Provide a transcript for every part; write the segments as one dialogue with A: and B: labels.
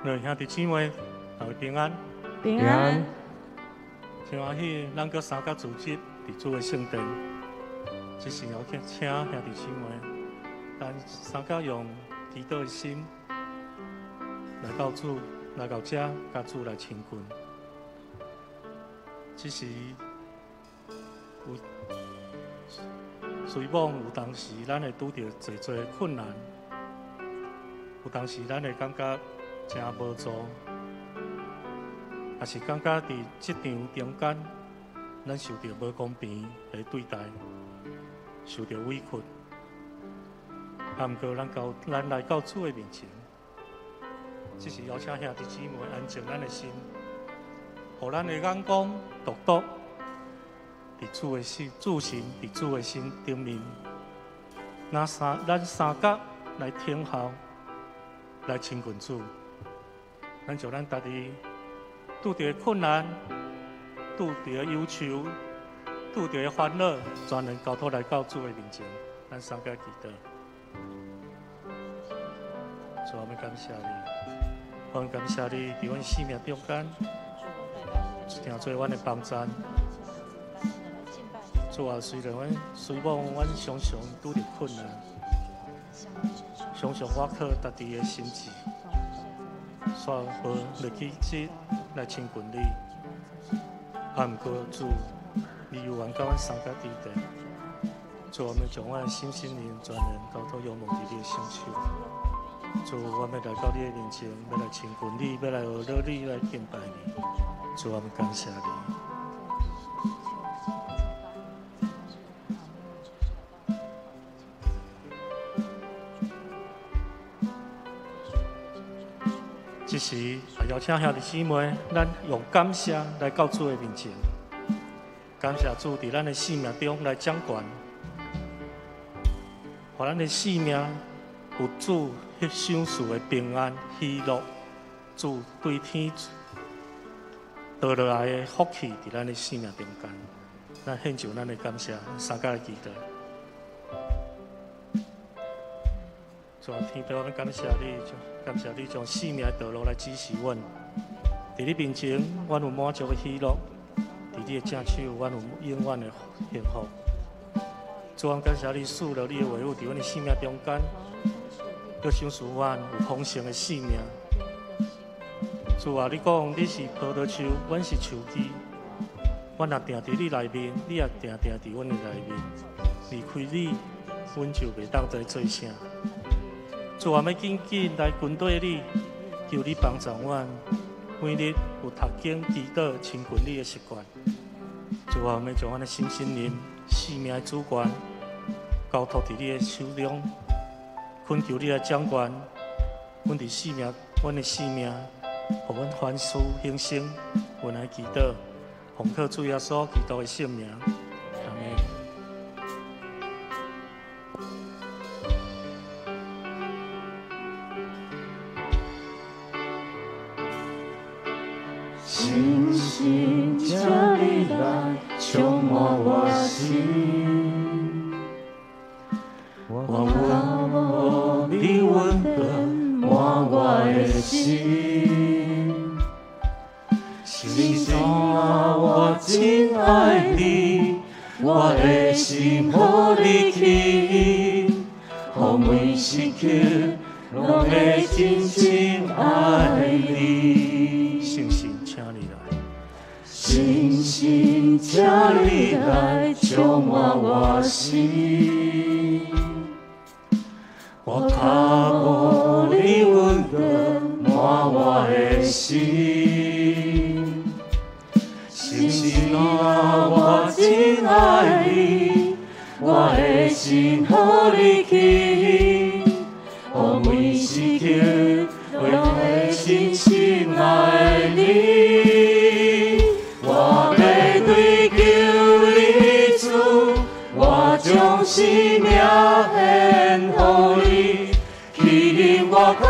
A: 各位兄弟姊妹，大家平安。
B: 平安。
A: 真歡喜，咱閣三角組織佇主的聖殿，這時候請兄弟姊妹，咱三角用祈禱的心來到主，來到這，佮主來親近。這時有雖罔有當時，咱會拄著濟濟困難，有當時咱會感覺真無助，也是感覺佇職場中間，咱受著無公平的對待，受著委屈。啊，毋過咱來到主的面前，這是邀請兄弟姊妹安靜咱的心，予咱的眼光獨獨佇主的心，注神佇主的心頂面。咱三角來聽候，來親近主。咱將咱家己拄著的困難、拄著的憂愁、拄著的煩惱，全然交託來到主的面前。咱三個祈禱。主，我們感謝你，我們感謝你，佇阮生命中間，定做阮的幫贊。主啊，雖然阮雖罔阮常常拄著困難，常常我靠家己的心智，煞無力氣來親近你。啊，毋過主，你猶原佮阮相佮佇佇。主，我們將阮的心心靈全然交託仰望佇你的聖手。主，我們來到你的面前，欲來親近你，欲來學你，來敬拜你。主，我們感謝你。這時，也邀請兄弟姊妹，咱用感謝來到主的面前，感謝主佇咱的生命中來掌權，予咱的生命有主彼賞賜的平安喜樂，主對天倒落來的福氣佇咱的生命中間，咱獻上咱的感謝，三加來祈禱。主啊，天父，我們感謝你，感謝你將生命的道路來指示阮。佇你面前，阮有滿足的喜樂；佇你的正手，阮有永遠的幸福。主啊，感謝你賜落你的話語佇阮的生命中間，閣賞賜阮有豐盛的生命。主啊，你講你是葡萄樹，阮是樹枝。阮若定佇你內面，你也定定佇阮的內面。離開你，阮就袂當再做啥。主啊，欲緊緊來跟綴你，求你幫助阮，每日有讀經、祈禱、親近你的習慣。主啊，欲將阮的心、心靈、生命的主權交託佇你的手中，懇求你來掌權。阮佇生命，阮的生命，予阮凡事興盛。阮來祈禱，奉靠主耶穌基督的聖名，阿們。
C: 星星，請你來充滿我心，我渴慕你溫暖滿我的心。星星啊，我真愛你，我的心予你吸引，予每時刻攏會真真愛你。
A: 星星，請你來，
C: 星星，請你來充滿我心。我渴慕你溫暖滿我的心。星星啊，我真愛你，我的心予你吸引，予每時刻攏會深深愛你。我欲追求你主，我將生命獻予你，吸引我較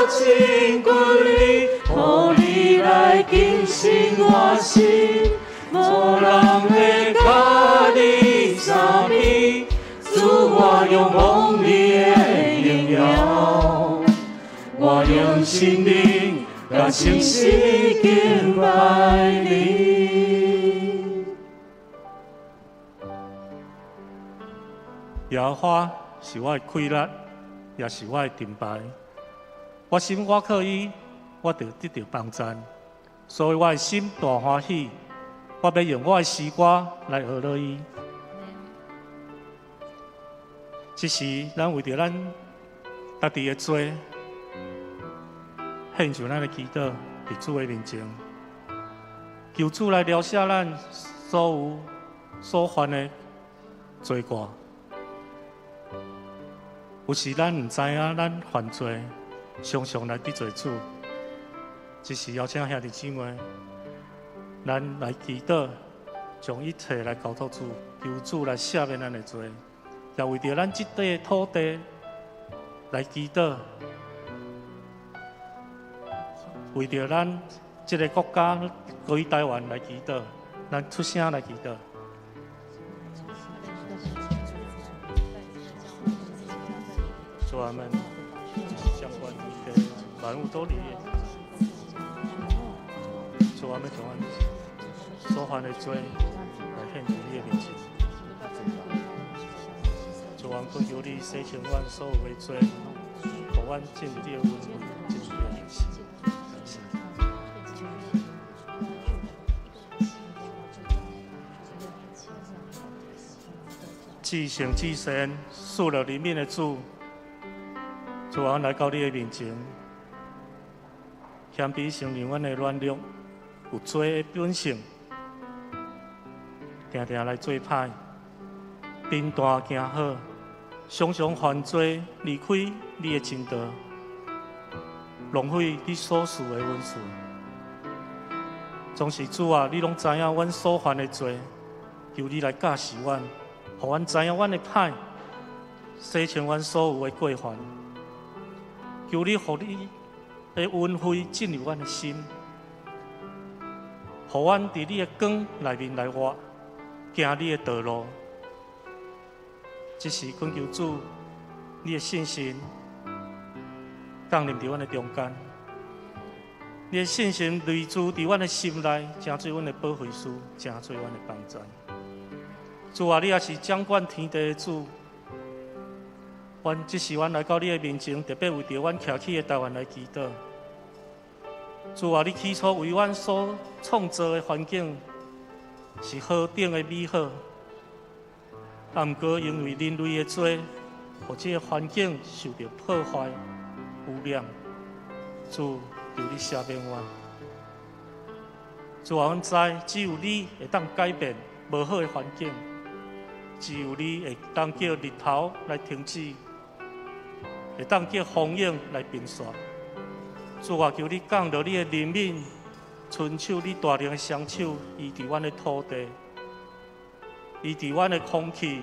C: 親近你，予你來更新我心，無人會佮你相比，主我仰望你的榮耀，我用心靈共誠實敬拜你。
A: 耶和華是我的氣力，也是我的盾牌。我心倚靠伊，我就得著幫贊。所以我的心大歡喜，我欲用我的詩歌來學樂伊。這時，咱為著咱家己的罪，獻上咱的祈禱，佇主的面前，求主來饒赦咱所有所犯的罪過。有時咱毋知影咱犯罪，常常來得罪主。這時邀請兄弟姊妹，咱來祈禱，將一切來交託主，求主來赦免咱的罪，也為著咱這塊土地來祈禱，為著咱這个國家歸台灣來祈禱，咱出聲來祈禱。主啊，們掌管天地萬物都你的。主啊，們將阮所犯的罪來獻佇你的面前。主啊，懇求你洗清阮所有的罪，予阮進入你的恩惠，進入你的面前。感謝。至聖至聖，賜了憐憫的主，主啊，阮來到你的面前，謙卑承認阮的軟弱，有罪的本性，定定來做歹，貧惰行好，常常犯罪，離開你的真道，浪費你所賜的恩賜。總是主啊，你攏知影阮所犯的罪，求你來教示阮，予阮知影阮的歹，洗清阮所有的過犯。求你予你的恩惠進入阮的心，予阮佇你的光內面來活，行你的道路。這時懇求主，你的信心降臨佇阮的中間，你的信心內住佇阮的心內，成做阮的保惠師，成做阮的幫贊。主啊，你也是掌管天地的主。阮這時阮來到你的面前，特別為著阮徛起的台灣來祈禱。主啊，你起初為阮所創造的環境是何等的美好，啊，毋過因為人類的罪，予這個環境受著破壞、污染。主，求你赦免阮。主啊，阮知只有你會當改變無好的環境，只有你會當叫日頭來停止，會當叫風湧來平煞。主啊，求你降落你的憐憫，伸手你大能的雙手，醫治阮的土地，醫治阮的空氣，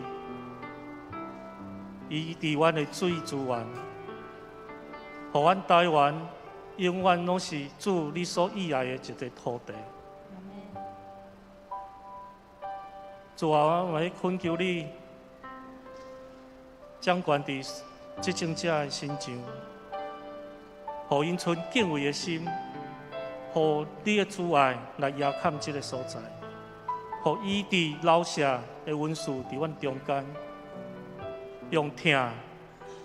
A: 醫治阮的水資源，予阮台灣永遠攏是主你所喜愛的一個土地。主啊，我來懇求你，掌權佇執政者的身上，予𪜶存敬畏的心，予你的慈愛來壓冚這個所在，予醫治饒赦的恩賜佇阮中間，用疼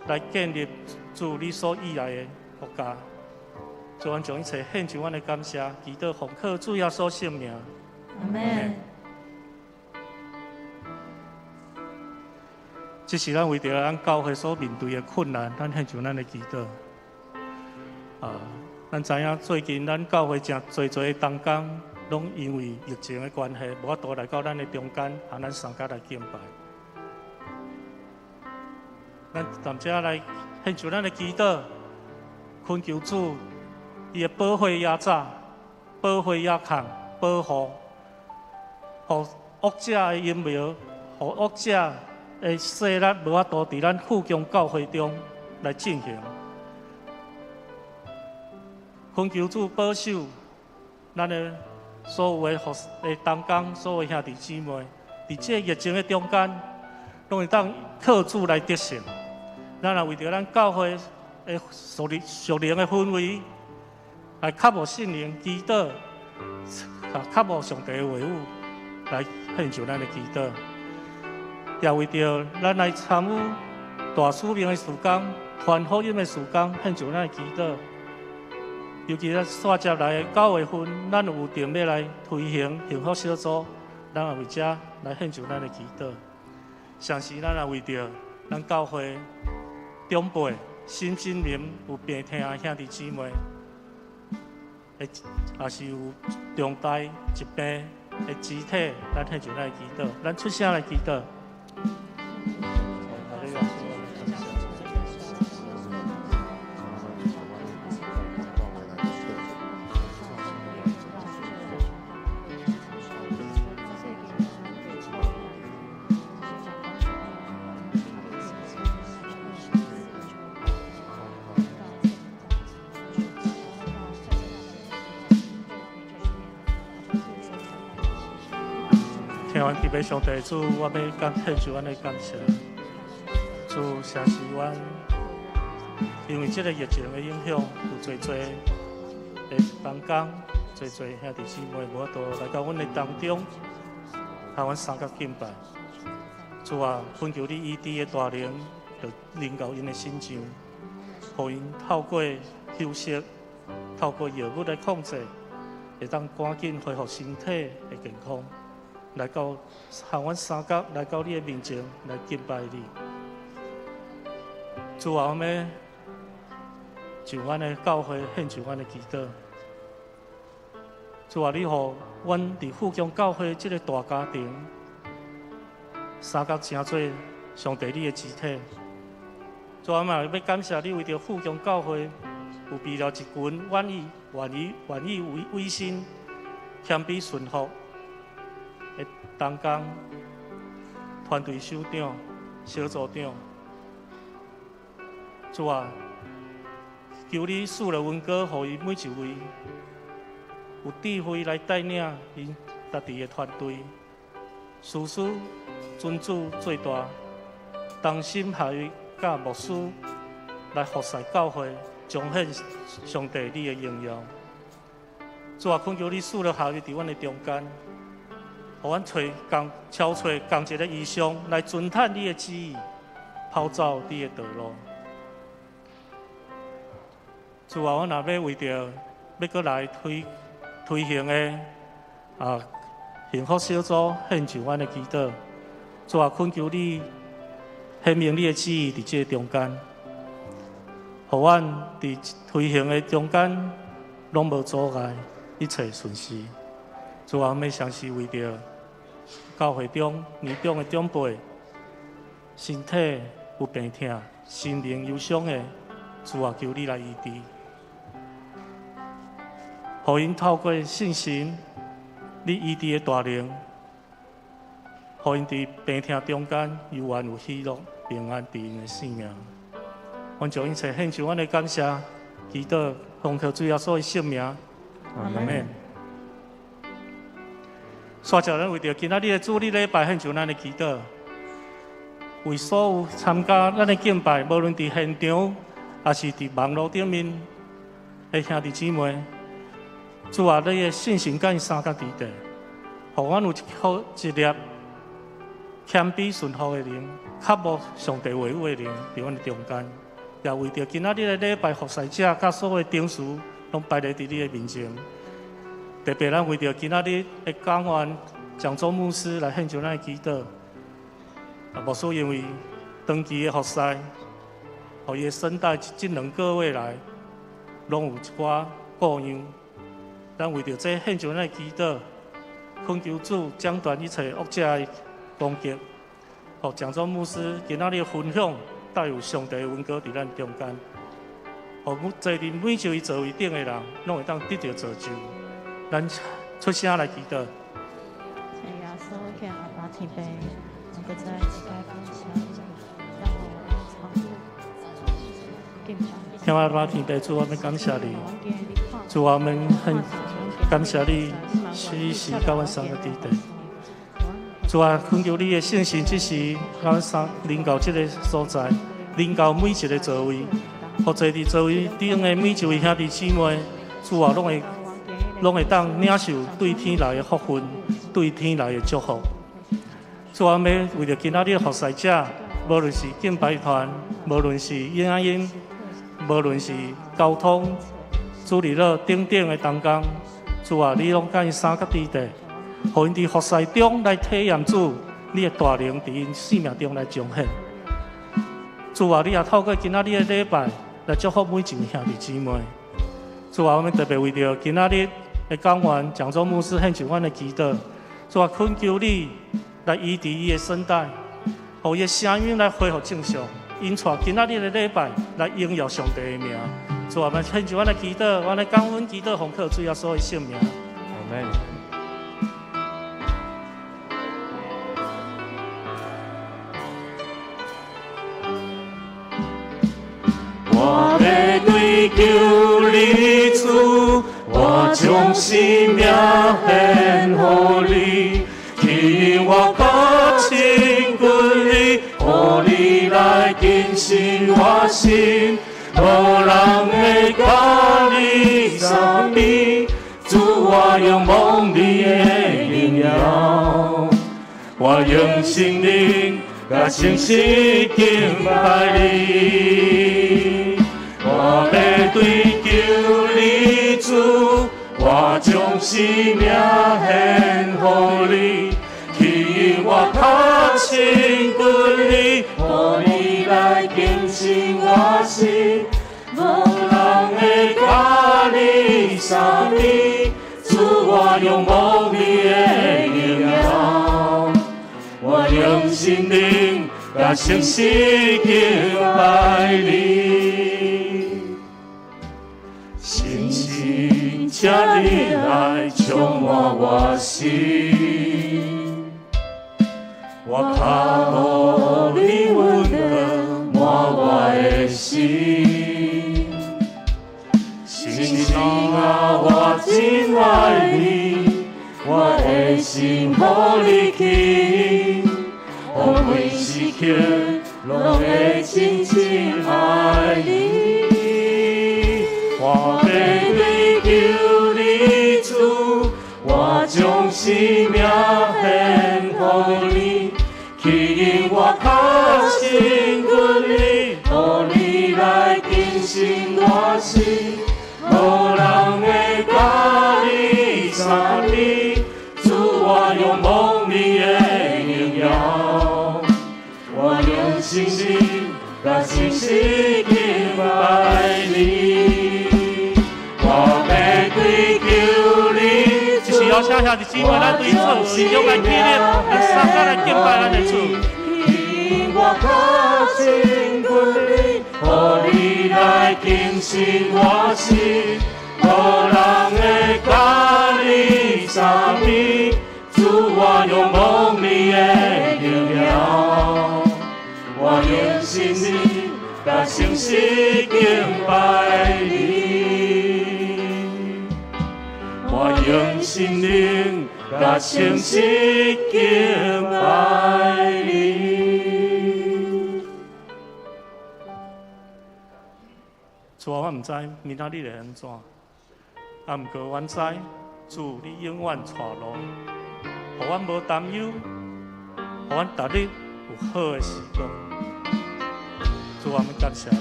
A: 來建立主你所喜愛的國家。主，阮將一切獻上阮的感謝，祈禱奉靠主耶穌聖名。
C: 阿們。
A: 這是咱為著咱教會所面對的困難，咱獻上咱的祈禱。啊，咱知影最近咱教會誠濟濟的同工，攏因為疫情的關係，無法度來到咱的中間，和咱相佮來敬拜。咱踮遮來獻上咱的祈禱，懇求主，伊的保護壓榨、保護壓控、保護，予惡者的陰謀，予惡者的勢力無法度佇咱富強教會中來進行。懇求主保守咱的所有的服的同工，所有的兄弟姊妹，佇這個疫情的中間，攏會當靠主來得勝。咱也為著咱教會的屬靈的氛圍，來渴慕聖靈祈禱，渴慕上帝的話語來獻上咱的祈禱，也為著咱來參與大使命的事工、傳福音的事工，獻上咱的祈禱。尤其咱煞接來的9月份，咱有定欲來推行幸福小組，咱也為這來獻上咱的祈禱。同時，咱也為著咱教會長輩身心靈有病痛的兄弟姊妹，也是有重大疾病的肢體，咱獻上咱的祈禱，咱出聲來祈禱。天父上帝主，我欲感獻上阮的感謝。主，誠是阮因為這个疫情的影響，有濟濟的同工，濟濟兄弟姊妹無法度來到阮的當中，和阮相佮敬拜。主啊，懇求你醫治的大能，就臨到𪜶的身上，予𪜶透過休息，透過藥物來控制，會當趕緊恢復身體的健康。來到和阮相佮，來到你的面前來敬拜你。主啊，我欲就阮的教會獻上阮的祈禱。主啊，你予阮佇富強教會這个大家庭，相佮成做上帝你的肢體。主啊，嘛欲感謝你為著富強教會有備了一群願意委身謙卑順服的同工、團隊首長、小組長。主啊，求你賜予恩膏，予伊每一位有智慧來帶領𪜶家己的團隊，事事尊主做大，同心合意佮牧師來服侍教會，彰顯上帝你的榮耀。主啊，懇求你賜予效力佇阮的中間，予阮揣共超揣仝一个異象來遵探你的旨意，跑走你的道路。主啊，阮若欲為著欲閣來推行的幸福小組獻上阮的祈禱。主啊，懇求你顯明你的旨意佇這个中間，予阮佇推行的中間攏無阻礙，一切順遂。主啊，我相信為著教會中年長的長輩，身體有病痛、心靈憂傷的，主啊，求你來醫治，予𪜶透過信心，你醫治的大能，予𪜶佇病痛中間猶原有喜樂、平安佇𪜶的生命。阮將一切獻上阮的感謝，祈禱奉靠主耶穌的聖名，阿們。煞接咱為著今仔日的主日禮拜獻上咱的祈禱，為所有參加咱的敬拜，無論佇現場，抑是佇網路頂面的兄弟姊妹，主啊，你的聖神佮𪜶相佮佇底，予阮有一顆一粒謙卑順服的靈，渴慕上帝話語的靈，佇阮的中間，也為著今仔日的禮拜服侍者，佮所有的董事，攏擺佇你的面前。特別咱為著今仔日的講員講座牧師來獻上咱的祈禱。牧師因為長期的服侍，予伊的聲帶這2個月來，攏有一寡故障。咱為著這獻上咱的祈禱，懇求主斬斷一切惡者的攻擊。予講座牧師今仔日的分享帶有上帝的恩膏佇咱中間，予坐佇每一位座位頂的人，攏會當得著造就。咱出聲來祈禱。
B: 耶穌，聽阿爸天父，我閣再一擺感謝，讓我參與敬拜。
A: 聽阿爸天父，主，我們感謝你，主，我們很感謝你，時時佮阮相佮佇底。主啊，懇求你的聖神這時，佮阮相臨到這个所在，臨到每一个座位，予坐佇座位頂的每一位兄弟姊妹，主啊，拢会當領受對天來的福分，對天來的祝福。主啊，欲為著今仔日的服侍者，無論是敬拜團，無論是影音，無論是交通、主日樂等等的同工，主啊，你攏共𪜶三角佇地，予𪜶佇服侍中來體驗主你的大能，佇𪜶生命中來彰顯。主啊，你也透過今仔日的禮拜來祝福每一位兄弟姊妹。主啊，我們特別為著今仔日的講員蔣宗牧師獻上阮的祈禱。主啊，懇求你來醫治伊的聲帶，予伊的聲音來恢復正常，𪜶帶今仔日的禮拜來榮耀上帝的名。主啊，我們獻上阮的祈禱，阮的感恩祈禱，奉靠主耶穌的聖名。
C: 阿門。我欲追求你主，我將生命獻予你，去我較親近你，予你來更新我心，無人會佮你相比，主我仰望你的榮耀，我用心靈佮誠實敬拜你。我欲追求你主，我將生命獻予你，去我較親近你，予你來更新我心，無人會佮你相比，主我仰望你的榮耀，我用心靈佮誠實敬拜你。聖神，請你來充滿我心，我渴慕你溫和滿我的心。聖神啊，我真愛你，我的心予你去，予每時刻攏會真真愛你。我欲追求你主，我將生命獻予你，去我較親近你，予你來更新我心，無人會佮你相比，主我仰望你的榮耀，我用信心佮誠實敬拜你。我欲追求你，
A: 就是邀請兄弟姊妹，咱對主心中來起立，咱三個來敬拜咱的主。
C: 我較親近你，予你來更新我心，無人會佮你相比，主我仰望你的榮耀，我用心靈佮誠實敬拜你。我用心靈佮誠實敬拜你。
A: 主啊，我毋知明仔日會按怎，啊，毋過阮知，主你永遠帶路，予阮無擔憂，予阮逐日有好的時光。主啊，我們感謝你。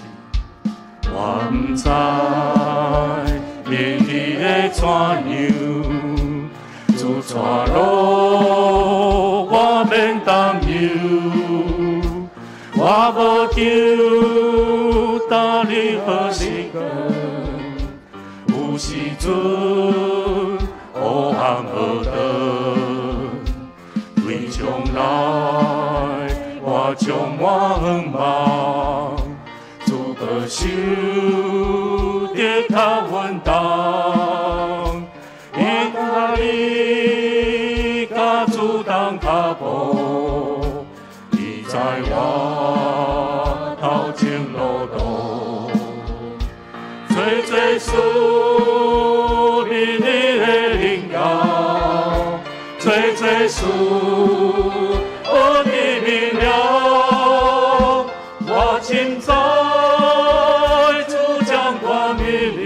C: 我毋知明日會怎樣，主帶路我免擔憂，我無求逐日好時光，有時陣黑暗無燈，對將來我充滿希望。主保守得較穩當，因為你佮主同腳步，伊在我頭前路途，做做事你的靈教，做做事我的明了，我真知主掌管命运，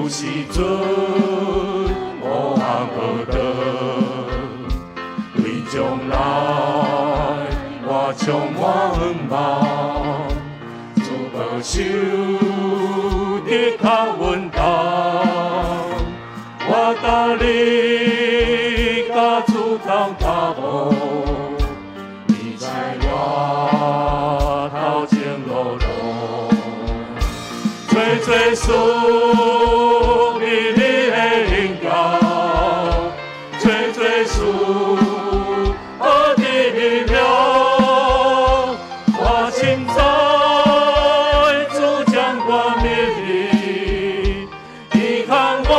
C: 有时阵无红无绿，对将来我充满向望，主保守的较稳当，我搭你佮主同脚步，你在我头前路路，做做事美丽的恩膏，做做事学的美妙，我深知主将我美丽，伊牵我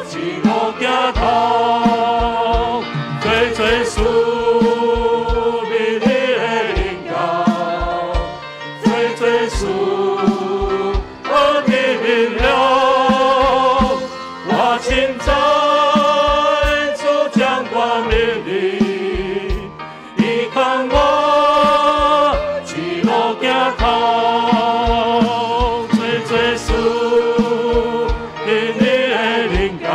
C: 一路行头，做做事美丽的恩膏，做做事学的美妙，我深知主将我美丽，伊牵我一路行头，做做事美丽的恩膏，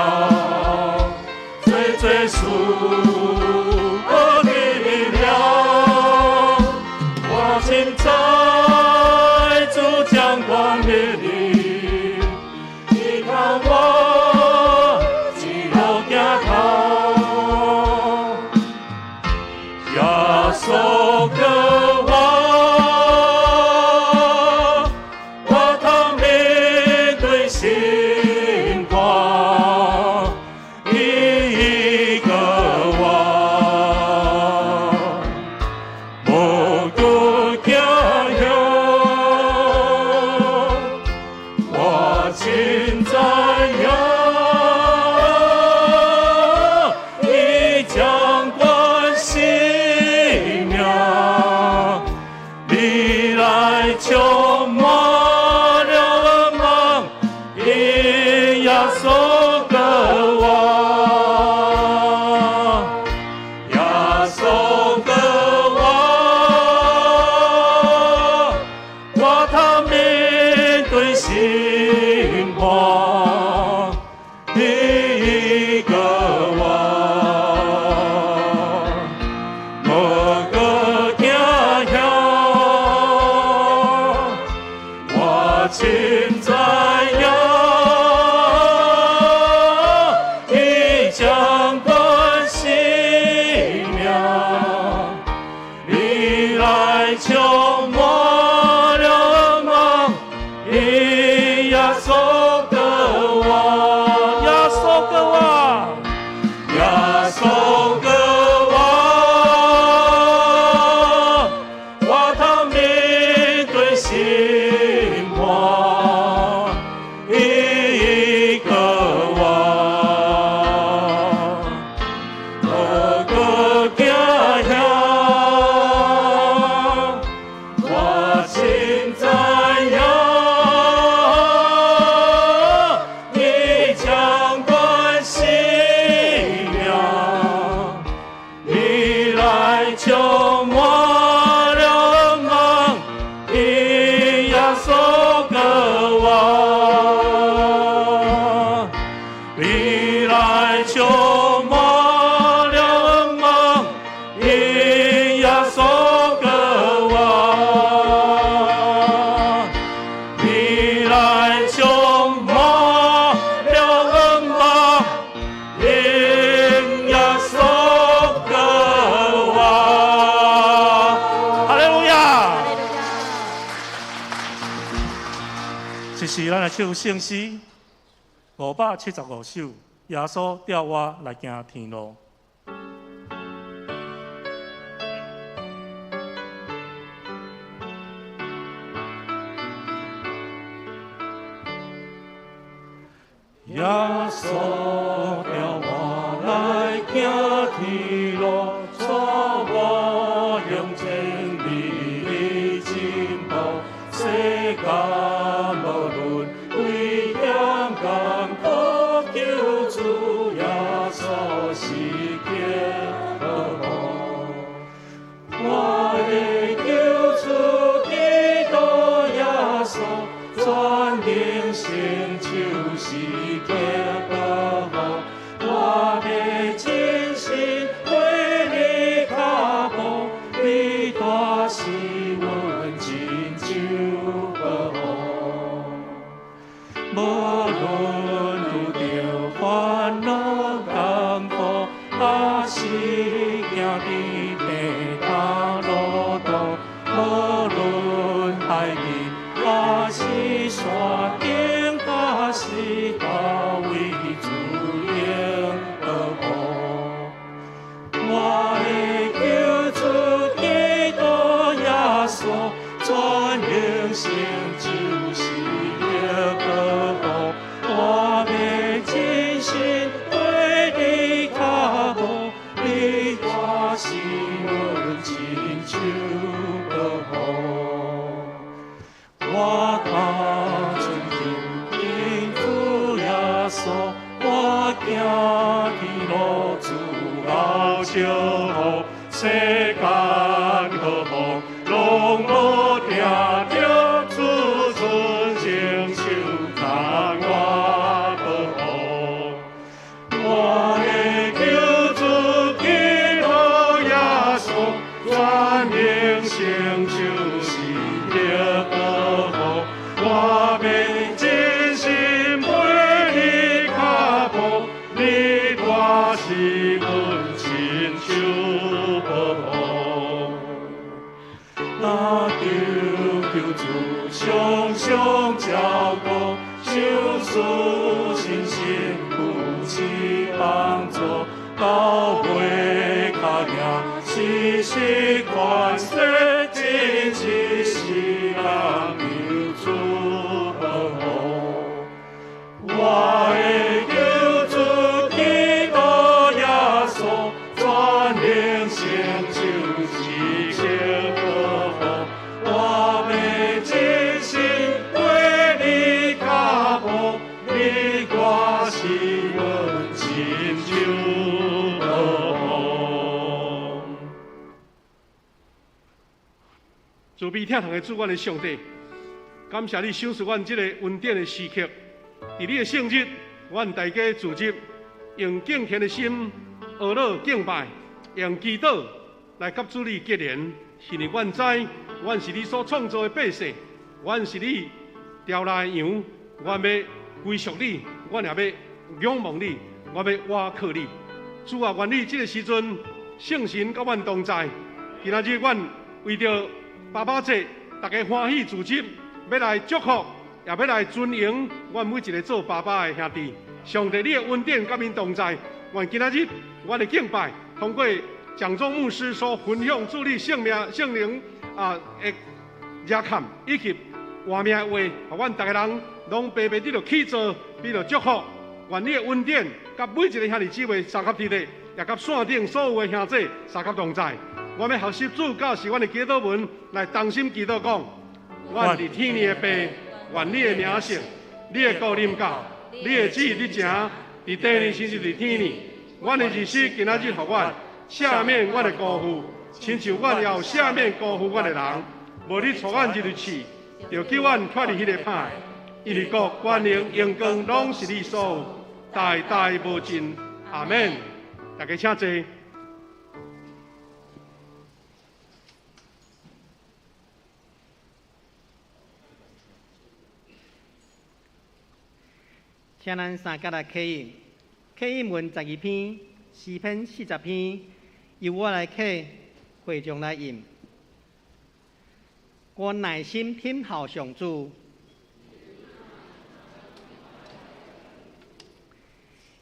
C: 做做事学的美妙，我深知主将我美丽，伊牵我一路行头。耶稣阁我，我通面对心肝，伊阁我，无搁惊吓，我真知影，伊掌管生命，未来充满了望，因耶稣阁我，耶稣阁我，我通面对心肝，你阁我，无搁惊吓，我真知影，伊掌管生命，未来充满了望，因耶稣阁我，耶稣阁我，耶稣阁我，我通面对心肝，伊阁我，无搁惊吓，我真知影，伊掌管生命，未来充满了望，因耶稣阁我，未来充满了望，因耶稣阁我，未来充满了望，因耶稣阁我。哈利路亚！这是咱来唱圣诗575首，耶稣带我来行天路。耶稣带我来行天路，带我向前美丽进步。世间无论危险艰苦，救主耶稣是坚固。我的救主基督耶稣，全能成就就是极保护。我欲真心跟你脚步，你大是阮亲像保护。无论拄著烦恼艰苦，抑是行伫迷途路途，无论海边抑是山顶，抑是佗位主用保护。我的救主基督耶稣，全能成就是的保护。我欲真心跟你脚步，你大是阮亲像保护。我较亲近天主耶稣，我行伫路主后祝福，世间好梦拢无定著，主伸双手牵我保护。我的救主基督耶稣，全能成就是的保护。我欲真心跟你脚步，你大是阮亲像保护。若求救主常常照顾，赏赐信心扶持帮助，到尾脚行时时宽恕，真是世人求主保护。我的救主基督耶稣，全能成就是的保护。我欲真心跟你脚步，你我是阮亲像保护。
D: 慈悲疼痛的主，阮的上帝，感谢你赏赐阮这个恩典的时刻。伫你的圣日，阮大家聚集，用敬虔的心，学乐敬拜，用祈祷来佮主你结连。是因为阮知，阮是你所创造的百姓，阮是你调来的羊，阮欲归属你，阮也欲仰望你，我欲倚靠你。主啊，愿你这个时阵圣神佮阮同在。今仔日阮为著爸爸节，大家欢喜聚集，欲来祝福，也欲来尊荣阮每一个做爸爸的兄弟。上帝，你的恩典佮𪜶同在。愿今仔日阮的敬拜，通过蒋中牧师所分享主你圣名、圣灵的热坎以及活命的话，予阮逐个人拢白白得著起造，得著祝福。愿你的恩典佮每一个兄弟姊妹相佮伫咧，也佮线顶所有的兄弟相佮同在。我欲学习主教示阮的祈祷文，来同心祈祷讲：阮伫天的父，愿你的名圣，你的国临到，你的旨意伫成，伫地呢，亲像伫天呢。阮的日食今仔日予阮，赦免阮的辜负，亲像阮也有赦免辜负阮的人。无你带阮入去试，著救阮脱离彼个歹。因为国、权能、荣光，拢是你所有，代代无尽。阿们。大家请坐。
E: 请咱三甲来启应，启应文12篇，诗篇40篇，由我来启，会众来吟。我耐心听候上主，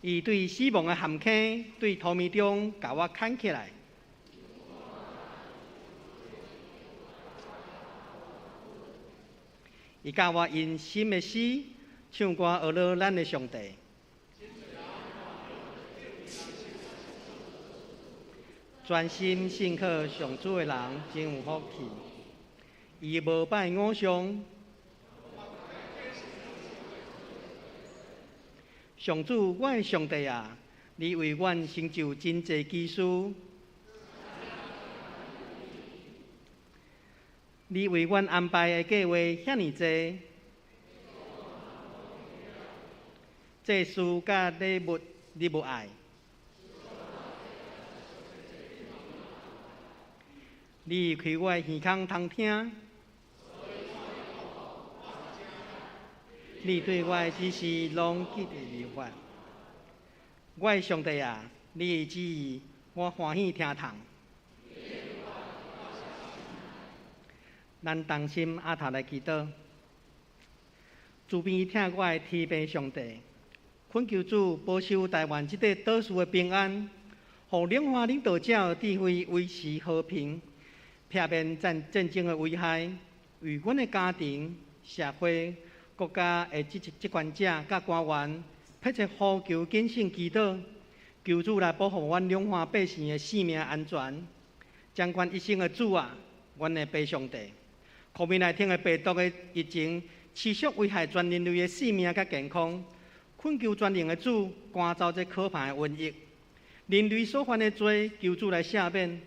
E: 伊对死亡的陷坑，对土暝中共我牵起来。伊教我用新的诗唱歌，学乐咱的上帝。专心信靠上主的人真有福气，伊无拜偶像。上主，我的上帝啊，你为阮成就真济奇事，你为阮安排的计划遐尔济。祭司佮礼物你无爱。你开我的耳孔通听，你对我的指示拢记伫律法。我的上帝啊，你的旨意我欢喜听从。咱同心阿头来祈祷，慈悲疼我的天父上帝，恳求主保守台湾这块岛屿的平安，予两岸领导者的智慧维持和平，避免战争的危害，为阮的家庭、社会、国家的执权者佮官员，迫切呼求谨慎祈祷，求主来保护阮两岸百姓的性命安全。掌管一生的主啊，阮的父上帝，COVID-19的病毒的疫情持续危害全人类的性命佮健康，恳求全能的主赶走这可怕的瘟疫。人类所犯的罪，求主来赦免，予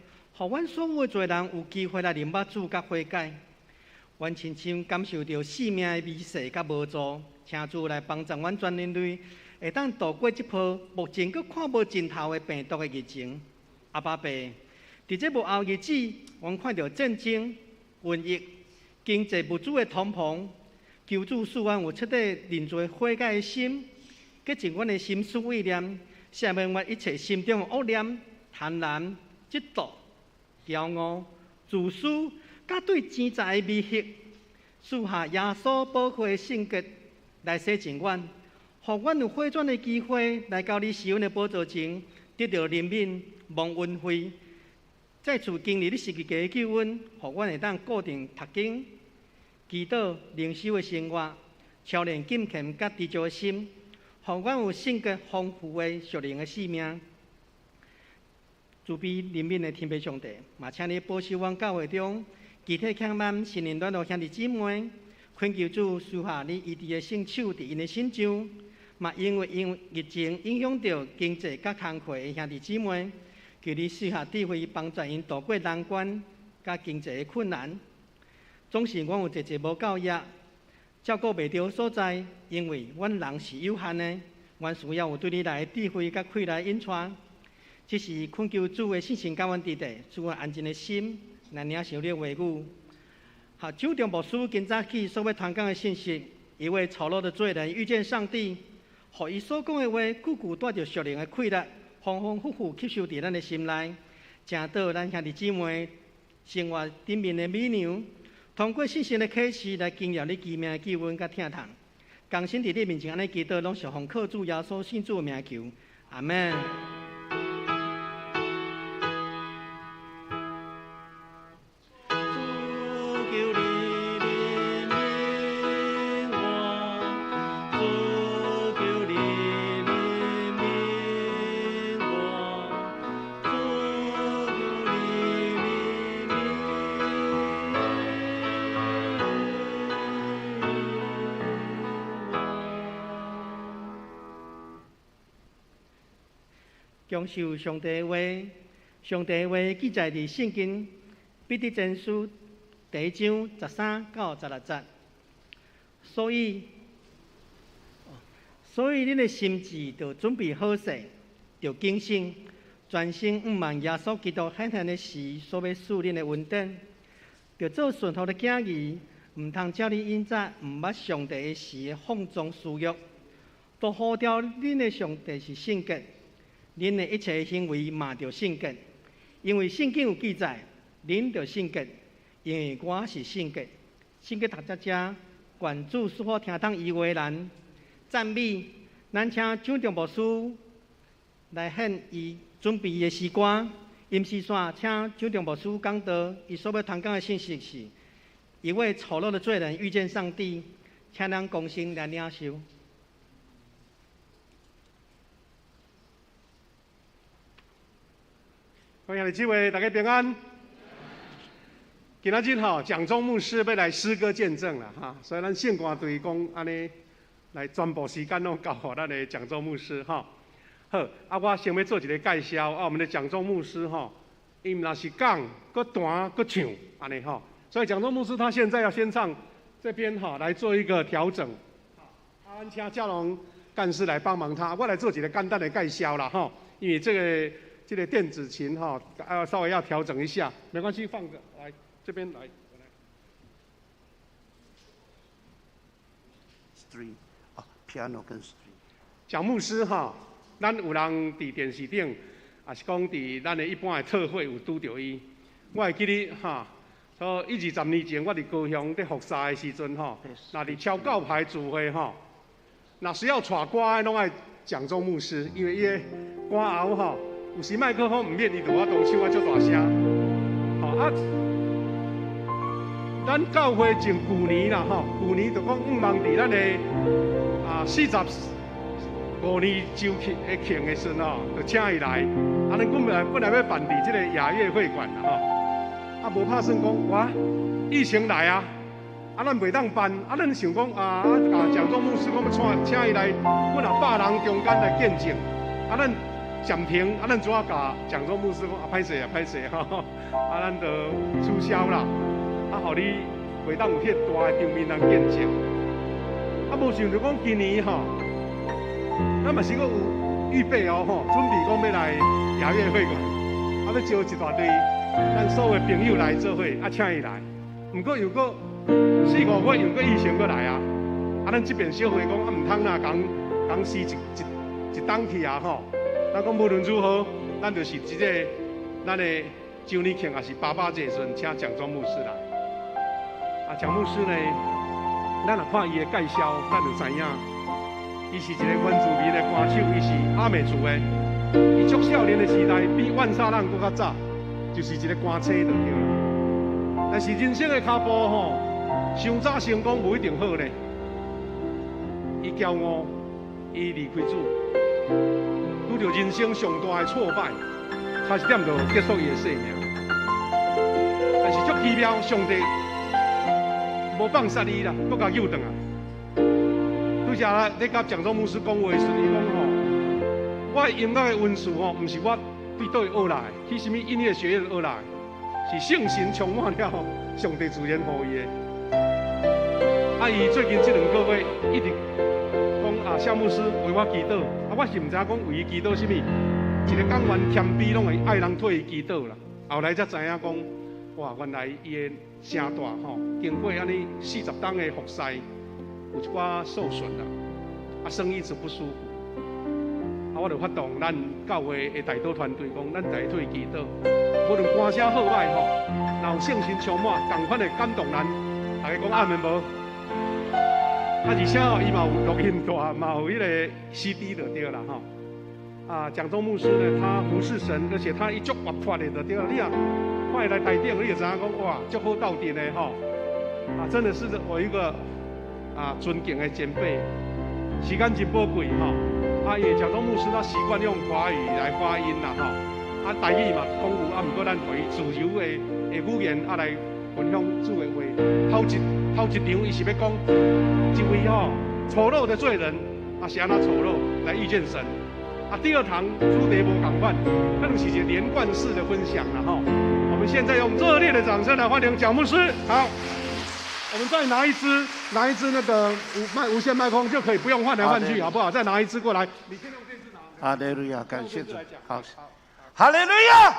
E: 阮所有的罪人有机会来认捌主佮悔改。阮深深感受到生命的微细佮无助，请主来帮助阮全人类，会当度过这波目前阁看无尽头的病毒的疫情。阿爸父，伫这幕后日子，阮看到战争、瘟疫、经济物资的通膨，求主赐阮有彻底认罪悔改的心，洁净阮的心思意念，赦免阮一切心中的恶念、贪婪、嫉妒、骄傲、自私，佮对钱财的迷惑，赐下耶稣宝血的圣洁来洗净阮，予阮有回转的机会来到你施恩的宝座前，得到怜悯、蒙恩惠，再次经历你十字架的救恩，予阮会当固定读经、祈祷、灵修的生活，操练敬虔佮知足的心，予阮有性格丰富的属灵的生命。慈悲怜悯的天父上帝，嘛请你保守阮教会中肢体欠满、心灵软弱兄弟姊妹，恳求主赐下你医治的圣手伫𪜶的身上。嘛因为疫情影响著经济佮工课的兄弟姊妹，求你赐下智慧帮助𪜶渡过难关佮经济的困难。总是阮有济济无够额，照顾袂著所在，因为阮人是有限的，阮需要有对你来的智慧佮气力引带。这是恳求主的信心佮阮伫地，赐阮安静的心来领受你的话语。好，周中牧师今早起所欲传讲的信息，一位丑陋的罪人遇见上帝，予伊所讲的话，句句带著属灵的气力，丰丰富富吸收伫咱的心内，成做咱兄弟姊妹生活顶面的美娘。通过信心的启示来经验你奇妙的救恩佮疼痛。同心伫你面前按呢祈祷，拢是奉靠主耶稣圣主的名求，阿们。享受上帝的话，上帝的话记载伫圣经彼得前书第一章13到16节。所以恁的心志著准备好势，著警醒，专心向望耶稣基督显现的时所欲赐恁的恩典，著做顺服的囝儿，毋通照恁以前毋捌上帝的时的放纵私欲，都呼召恁的上帝是圣洁。恁的一切行为嘛著圣洁，因为圣经有记载，恁著圣洁，因为我是圣洁。圣经读到遮，愿主赐福听懂伊话人赞美。咱请张中牧师来献伊准备的诗歌。音诗线，请张中牧师讲道，伊所欲传讲的信息是：一位丑陋的罪人遇见上帝，请咱共心来领受。
D: 欢迎各位，大家平安。今仔日吼，蒋中牧师欲来诗歌见证啦，哈，所以咱圣歌队讲按呢来全部时间拢交予咱的蒋中牧师哈。好，啊，我先欲做一个介绍啊，我们的蒋中牧师吼，伊毋但是讲，阁弹，阁唱，按呢吼，所以蒋中牧师他现在要先唱这边吼来做一个调整。啊，阮请嘉龙幹事來幫忙他。我來做一個簡單的介紹啦，吼，因為這個電子琴哈，啊稍微要調整一下，沒關係，放個來這邊來。
F: String 啊，piano 跟 string。
D: 蔣牧師哈，咱有人佇電視頂，也是講佇咱的一般的特會有拄著伊。我會記得哈，說一二十年前我佇高雄佇服侍的時陣吼，若佇超教派聚會吼，若需要帶歌的攏愛蔣中牧師，因為伊的歌喉吼，有時麥克風毋免，伊就有法度唱啊足大聲。吼啊，咱教會從舊年啦吼，舊年就講向望佇咱的啊45年周慶的慶的時陣吼，就請伊來。啊，咱本來欲辦佇這個雅樂會館啦吼，啊無拍算講哇，疫情來啊，啊咱袂當辦，啊咱想講啊，啊蔣總牧師講欲請請伊來，阮若百人中間來見證，啊咱暫停，啊咱怎啊共蔣總牧師講啊歹勢啊歹勢吼，啊咱就取消啦，啊予你袂當有彼個大的場面通見證，啊無想著講今年吼。咱嘛是閣有預備哦，吼，準備講欲來雅樂會館，啊，欲招一大堆咱所有的朋友來做伙，啊，請伊來。毋過又閣四五月又閣疫情閣來啊，啊，咱這邊小會講啊，毋通啦，共共時一一一檔去啊，吼。咱講無論如何，咱就是這個咱的周年慶，也是爸爸節時陣，請蔣總牧師來。啊，蔣牧師呢，咱若看伊的介紹，咱就知影。伊是一個原住民的歌手，伊是阿美族的。伊足少年的時代，比萬沙浪閣較早，就是一個歌星就對啦。但是人生的跤步吼，傷早成功無一定好咧。伊驕傲，伊離開主，拄著人生上大的挫敗，差一點就結束伊的生命。但是足奇妙，上帝無放殺伊啦，閣共救轉來。拄才咧佮蔣總牧師講話的時陣，伊講吼，我的音樂的恩賜吼，毋是我對佗位學來的，去啥物音樂學院學來的，是聖神充滿了，上帝自然予伊的。啊，伊最近這兩個月一直講啊，夏牧師為我祈禱，啊，我是毋知影講為伊祈禱啥物，一個講員謙卑攏會愛人替伊祈禱啦。後來才知影講，哇，原來伊的聲帶吼，經過按呢40冬的服侍。有一寡受損啦，啊，聲音一直不舒服，啊，我就發動咱教會的代禱團隊講，咱大家替伊祈禱，無論歌聲好歹吼，若有聖神充滿，仝款會感動咱，大家講阿們無？啊，而且吼，伊嘛有錄音帶，嘛有彼個 CD 就對啦吼。啊，蔣中牧師呢，他服侍神，而且他伊足活潑的就對啦。你若看伊來台頂，你就知影講哇，足好鬥陣的吼。啊，真的是我一個。啊，尊敬的前輩，時間真寶貴吼。啊，因為蔣中牧師他習慣用華語來發音啦吼。啊，台語嘛講有，啊，毋過咱予伊自由的的語言啊來分享主的話。頭一場伊是欲講一位吼醜陋的罪人，啊是按怎醜陋來遇見神。啊，第二堂主題無仝款，可能是一個連貫式的分享啦吼。我們現在用熱烈的掌聲來歡迎蔣牧師。好。我們再拿一支，拿一支那個無麥無線麥克風就可以不用換來換去，好不好？再拿一支過來，你先用這支拿。
F: 哈利路亞，感謝主。好，哈利路亞，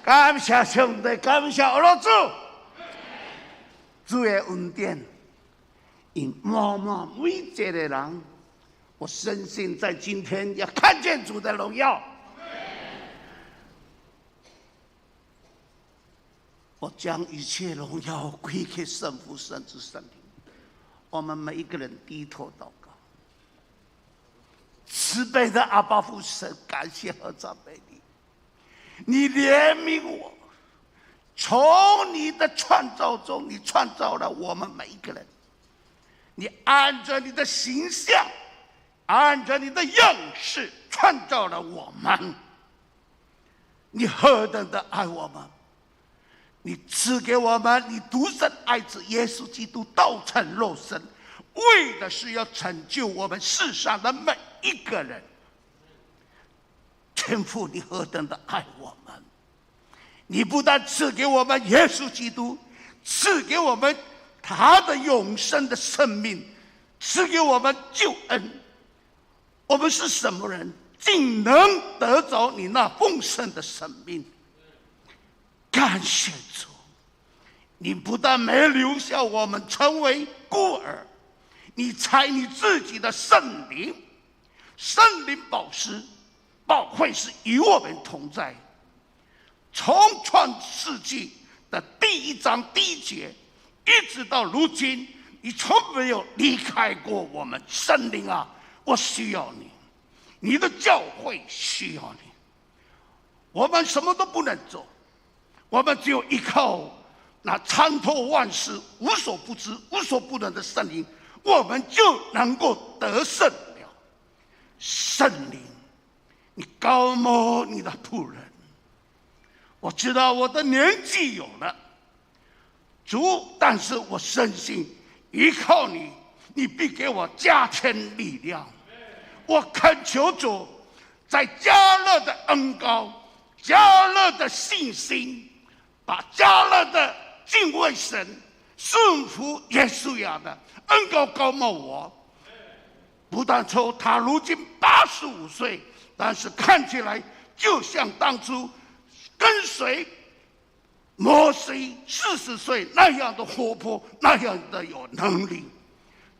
F: 感謝上帝，感謝阿羅主，主的恩典，因滿滿每一個人，我深信在今天要看見主的榮耀。我將一切榮耀歸給聖父、聖子、聖靈。我們每一個人低頭禱告。慈悲的阿爸父神，感謝和讚美你。你憐憫我，從你的創造中，你創造了我們每一個人。你按照你的形象，按照你的樣式創造了我們。你何等的愛我們！你賜給我們你獨生愛子耶穌基督道成肉身，為的是要拯救我們世上的每一個人。天父，你何等的愛我們！你不但賜給我們耶穌基督，賜給我們他的永生的生命，賜給我們救恩。我们是什么人，竟能得着你那丰盛的生命？感谢主，你不但没留下我们成为孤儿，你差你自己的圣灵，圣灵保师、保惠师与我们同在。从创世纪的第一章第一节，一直到如今，你从没有离开过我们。圣灵啊，我需要你，你的教会需要你。我们什么都不能做，我们只有依靠那参透万事、无所不知、无所不能的圣灵，我们就能够得胜了。圣灵，你膏抹你的仆人。我知道我的年纪有了，主，但是我深信依靠你，你必给我加添力量。我恳求主，在迦勒的恩膏、迦勒的信心，把迦勒的敬畏神、顺服耶稣亚的恩膏膏抹我。不但说他如今85岁，但是看起来就像当初跟随摩西40岁那样的活泼，那样的有能力。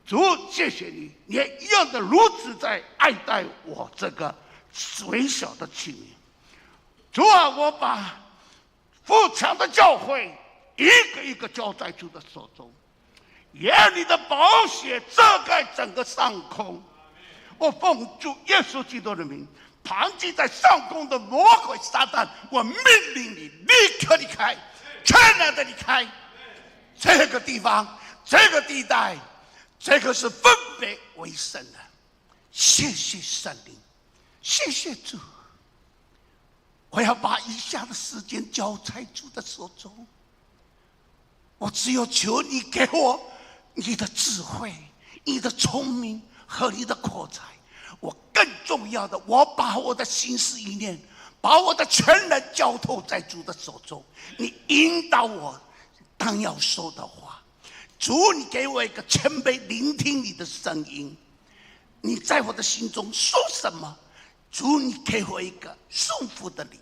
F: 主，谢谢你，你也一样的如此在爱戴我这个微小的器皿。主啊，我把富强的教会一个一个交在主的手中，愿你的宝血遮盖整个上空。我奉主耶稣基督的名，盘踞在上空的魔鬼撒旦，我命令你立刻离开，全然的离开这个地方，这个地带，这个是分别为圣的。谢谢圣灵，谢谢主。我要把以下的时间交在主的手中。我只有求你给我你的智慧、你的聪明和你的口才。我更重要的，我把我的心思意念，把我的全人交托在主的手中。你引导我，当要说的话。主，你给我一个谦卑聆听你的声音。你在我的心中说什么？主，你给我一个顺服的灵。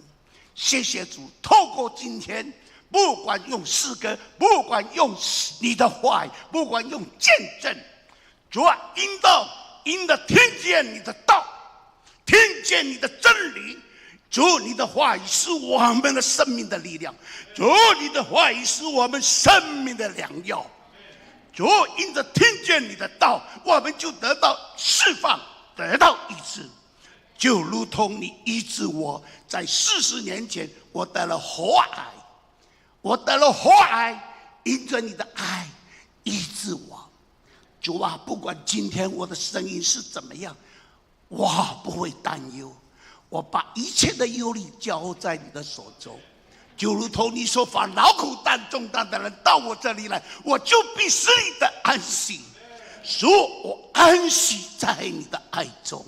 F: 谢谢主，透过今天，不管用诗歌，不管用你的话语，不管用见证，主啊，引导，因着听见你的道，听见你的真理。主，你的话语是我们的生命的力量。主，你的话语是我们生命的良药。主，因着听见你的道，我们就得到释放，得到医治，就如同你医治我，在40年前我得了喉癌，我得了喉癌，因着你的爱医治我。主啊，不管今天我的声音是怎么样，我不会担忧，我把一切的忧虑交在你的手中。就如同你说，凡劳苦担重担的人到我这里来，我就必使你得安息。主，我安息在你的爱中。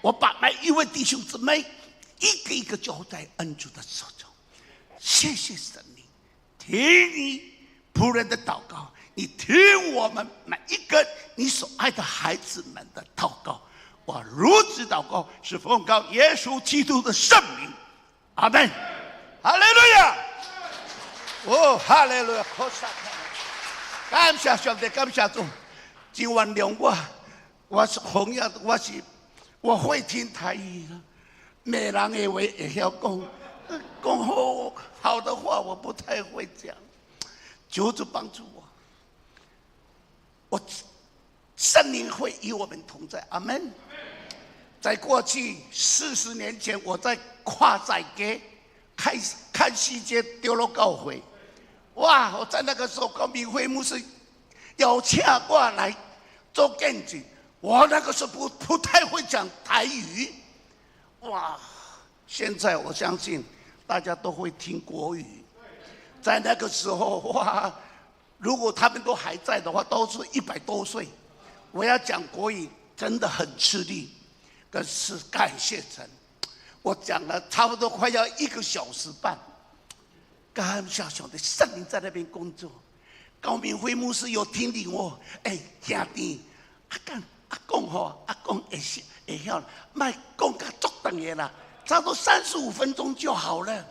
F: 我把每一位弟兄姊妹一个一个交在恩主的手中。谢谢神灵，听你仆人的祷告，你听我们每一个你所爱的孩子们的祷告。我如此祷告，是奉靠耶稣基督的圣名。阿门。哈利路亚！哦，哈利路亚！感谢上帝，感谢主，真原谅我，我是红亚，我会听台语，骂人的话会晓讲，讲好好的话我不太会讲，求主帮助我，我圣灵会与我们同在，阿门。在过去40年前，我在跨仔街开看西街丢了教会，哇！我在那个时候，高明辉牧师邀请我来做见证。我那个时候不太会讲台语，哇！现在我相信大家都会听国语。在那个时候，哇！如果他们都还在的话，都是100多岁，我要讲国语真的很吃力。可是感谢神，我讲了差不多快要一个小时半。感谢上帝，圣灵在那边工作。高明辉牧师有听领我，哎，兄弟，啊干啊，啊講吼，啊講會會曉，莫講甲足長的啦，差不多35分鐘就好了。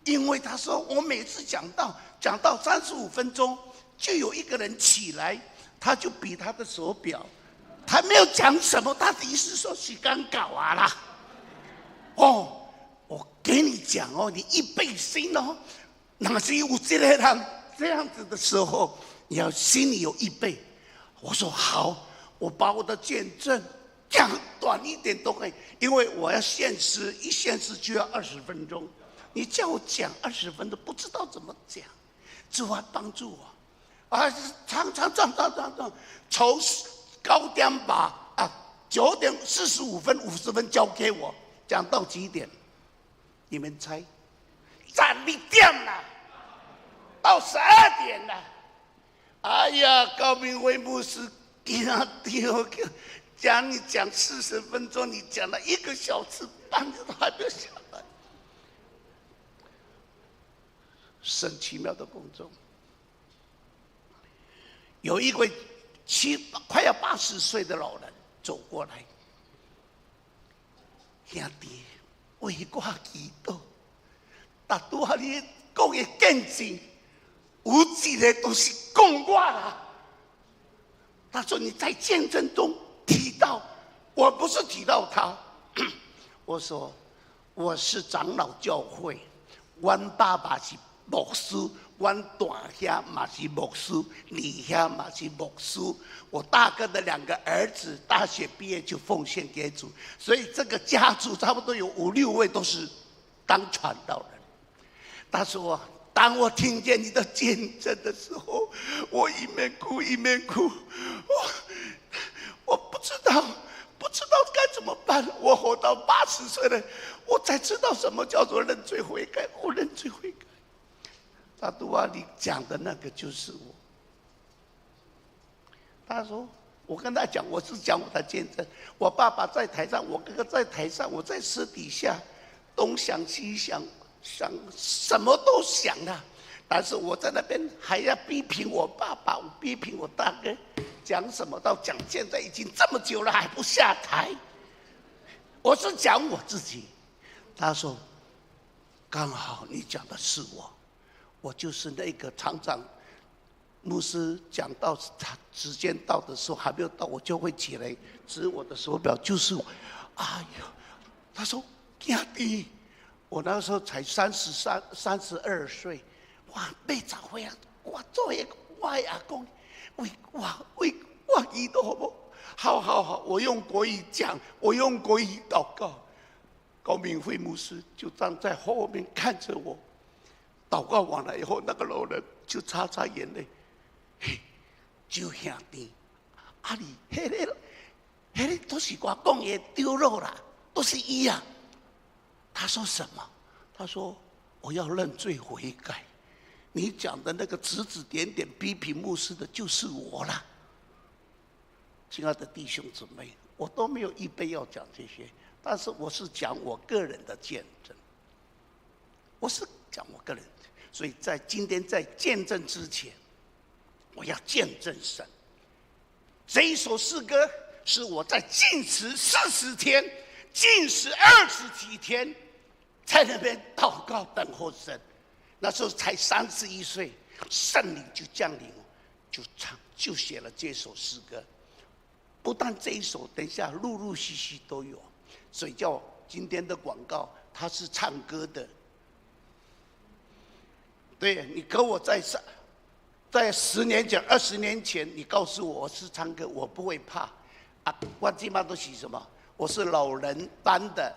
F: 因為他說我每次講到35分鐘，就有一個人起來，他就比他的手錶，他沒有講什麼，他的意思說時間到啊啦。哦，我給你講哦，你預備心哦，若是有這個人這樣子的時候，你要心裡有預備。我說好，我把我的見證講短一點都可以，因為我要限時，一限時就要二十分鐘。你叫我講二十分鐘，不知道怎麼講，主啊幫助我，啊，唱唱唱唱唱唱，從9點8啊，9點45分50分交給我，講到幾點？你們猜？12點了，到12點了。哎呀，高明輝牧師給他丟，講你講40分鐘，你講了1個小時半，都還沒有下來。神奇妙的工作，有一位快要80歲的老人走過來，兄弟為我祈禱，但拄仔你講的見證，有一個都是講我啦。他說你在見證中提到，我不是提到他，我說我是長老教會，阮爸爸是牧師，阮大兄嘛是牧師，二兄嘛是牧師。我大哥的兩個兒子大學畢業就奉獻給主，所以這個家族差不多有五六位都是當傳道人。他說：當我聽見你的見證的時候，我一面哭一面哭，我不知道該怎麼辦。我活到80歲了，我才知道什麼叫做認罪悔改。我認罪悔改。他都話你講的那個就是我。他說，我跟他講，我是講我的見證。我爸爸在台上，我哥哥在台上，我在私底下東想西想，想什麼都想啊。但是我在那邊還要批評我爸爸，我批評我大哥，講什麼到講現在已經這麼久了還不下台。我是講我自己。他說，剛好你講的是我。我就是那個常常牧師講到他時間到的時候還沒有到，我就會起來指我的手錶，就是我。哎呦，他說兄弟，我那時候才33、32歲，哇，80歲啊，我做一個我的阿公，為我為我祈禱好無？好好好，我用國語講，我用國語禱告。高明輝牧師就站在後面看着我。禱告完了以後，那個老人就擦擦眼淚，嘿，周兄弟，啊你，彼個都是我講的對了啦，都是伊啊。他說什麼？他說我要認罪悔改。你講的那個指指點點批評牧師的，就是我啦。親愛的弟兄姊妹，我都沒有預備要講這些，但是我是講我個人的見證，我是講我個人。所以在今天在見證之前，我要見證神。這一首詩歌是我在禁食40天、禁食20幾天，在那邊禱告等候神。那時候才31歲，聖靈就降臨，就唱就寫了這首詩歌。不但這一首，等一下陸陸續續都有。所以叫今天的廣告，他是唱歌的。對，你跟我在10年前、20年前，你告訴我我是唱歌，我不會怕。啊，我這馬都是什麼？我是老人班的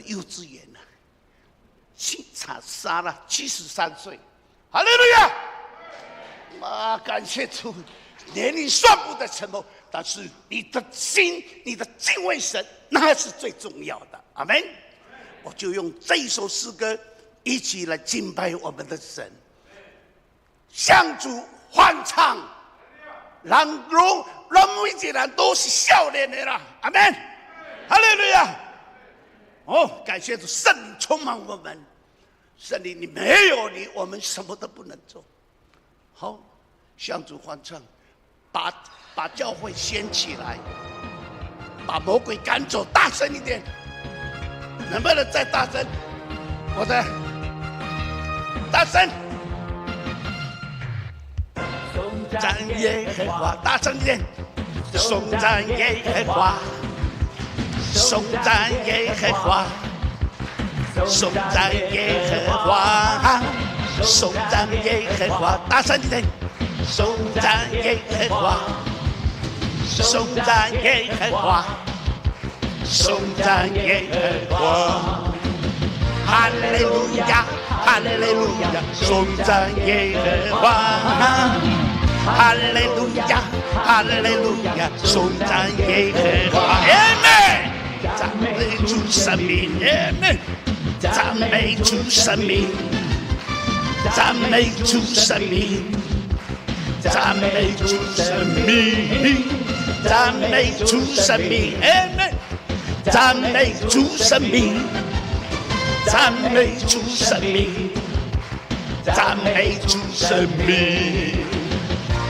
F: 幼稚園啊，73了，73歲，哈利路亞！啊，感謝主，年齡算不得什麼，但是你的心、你的敬畏神，那是最重要的。阿門。我就用這一首詩歌，一起來敬拜我們的神，向主歡唱，讓榮讓每一個人都是少年的啦，阿門，哈利路亞！哦，感謝主，聖靈充滿我們，聖靈，你沒有你，我們什麼都不能做。好，向主歡唱。把教會掀起來，把魔鬼趕走，大聲一點，能不能再大聲？我的大聲，頌讚耶和華，大聲一點，頌讚耶和華，頌讚耶和華，頌讚耶和華，頌讚耶和華，大聲一點，頌讚耶和華，頌讚耶和華，頌讚耶和華，哈利路亞，哈利路亞，頌讚耶和華，哈利路亞，哈利路亞，頌讚耶和華，阿門。讚美主聖名，阿門。讚美主聖名，讚美主聖名，讚美主聖名，讚美主聖名，阿門。讚美主聖名，讚美主聖名，讚美主聖名。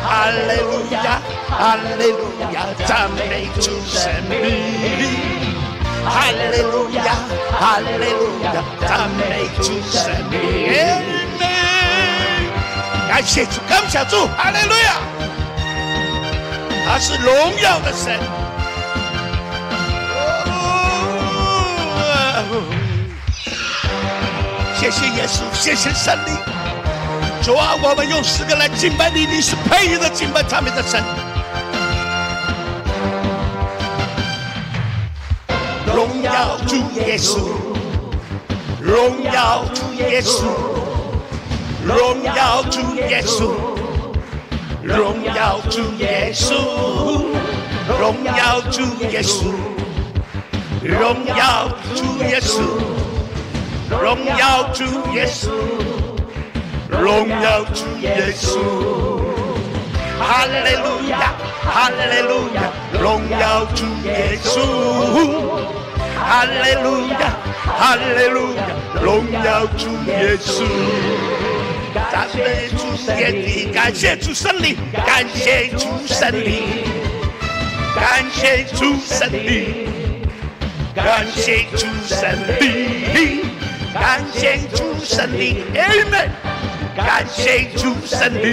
F: 哈利路亞，哈利路亞，讚美主聖名。哈利路亞，哈利路亞，讚美主聖名。感謝主，感謝主，哈利路亞。他是榮耀的神。謝謝耶穌，謝謝聖靈。主啊，我們用詩歌來敬拜你，你是配得敬拜讚美的神。榮耀主耶穌，榮耀主耶穌，榮耀主耶穌，榮耀主耶穌，榮耀主耶穌，榮耀主耶穌，榮耀主耶穌，榮耀主耶穌，哈利路亞，哈利路亞，榮耀主耶穌，哈利路亞，哈利路亞，榮耀主耶穌。讚美主耶穌，感謝主聖靈，感謝主聖靈，感謝主聖靈，感謝主聖靈，感謝主聖靈，阿門。感謝主聖靈，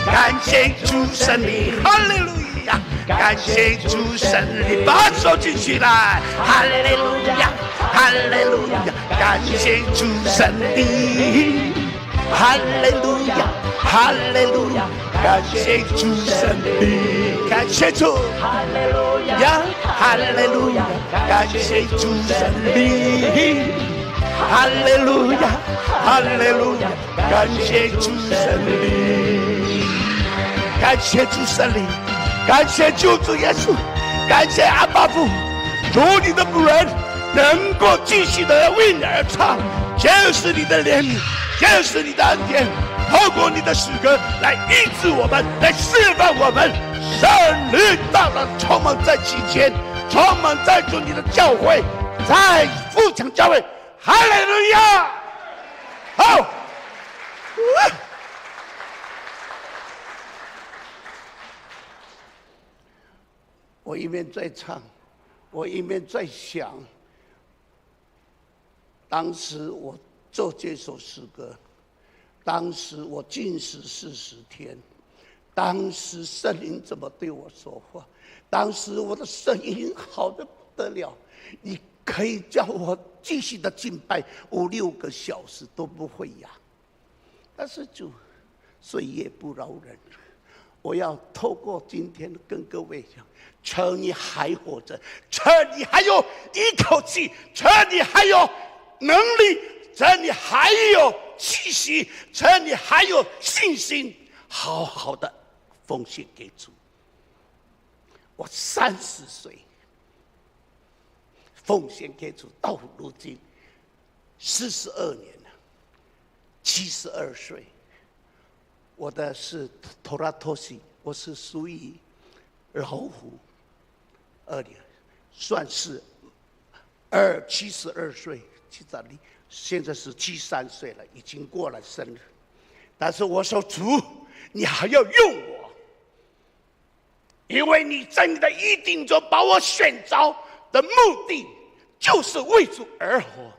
F: 感謝主聖靈，哈利路亞！感謝主聖靈，把手舉起來，哈利路亞，哈利路亞！感謝主聖靈，哈利路亞，哈利路亞！感謝主聖靈，感謝主，哈利路亞，哈利路亞！感謝主聖靈。哈利路亞，哈利路亞，感謝主聖靈，感謝主聖靈，感謝救主耶穌，感謝阿爸父，主你的僕人能夠繼續的為你而唱，就是你的憐憫，就是你的恩典，透過你的詩歌來醫治我們，來釋放我們，聖靈大大充滿在其間，充滿在主你的教會，在富強教會。哈利路亞！好，我一邊在唱，我一邊在想，當時我做這首詩歌，當時我禁食40天，當時聖靈怎麼對我說話？當時我的聲音好得不得了，你可以叫我繼續的敬拜5、6個小時都不會啞，但是主歲月不饒人，我要透過今天跟各位講，趁你還活着，趁你還有一口氣，趁你還有能力，趁你還有氣息，趁你還有信心，好好的奉獻給主。我30歲。奉獻給主到如今42年了，72歲。我的是托拉托西，我是屬於老虎，二年算是72歲，72，現在是73歲了，已經過了生日。但是我說主，你還要用我，因为你在你的预定中把我选召的目的，就是为主而活。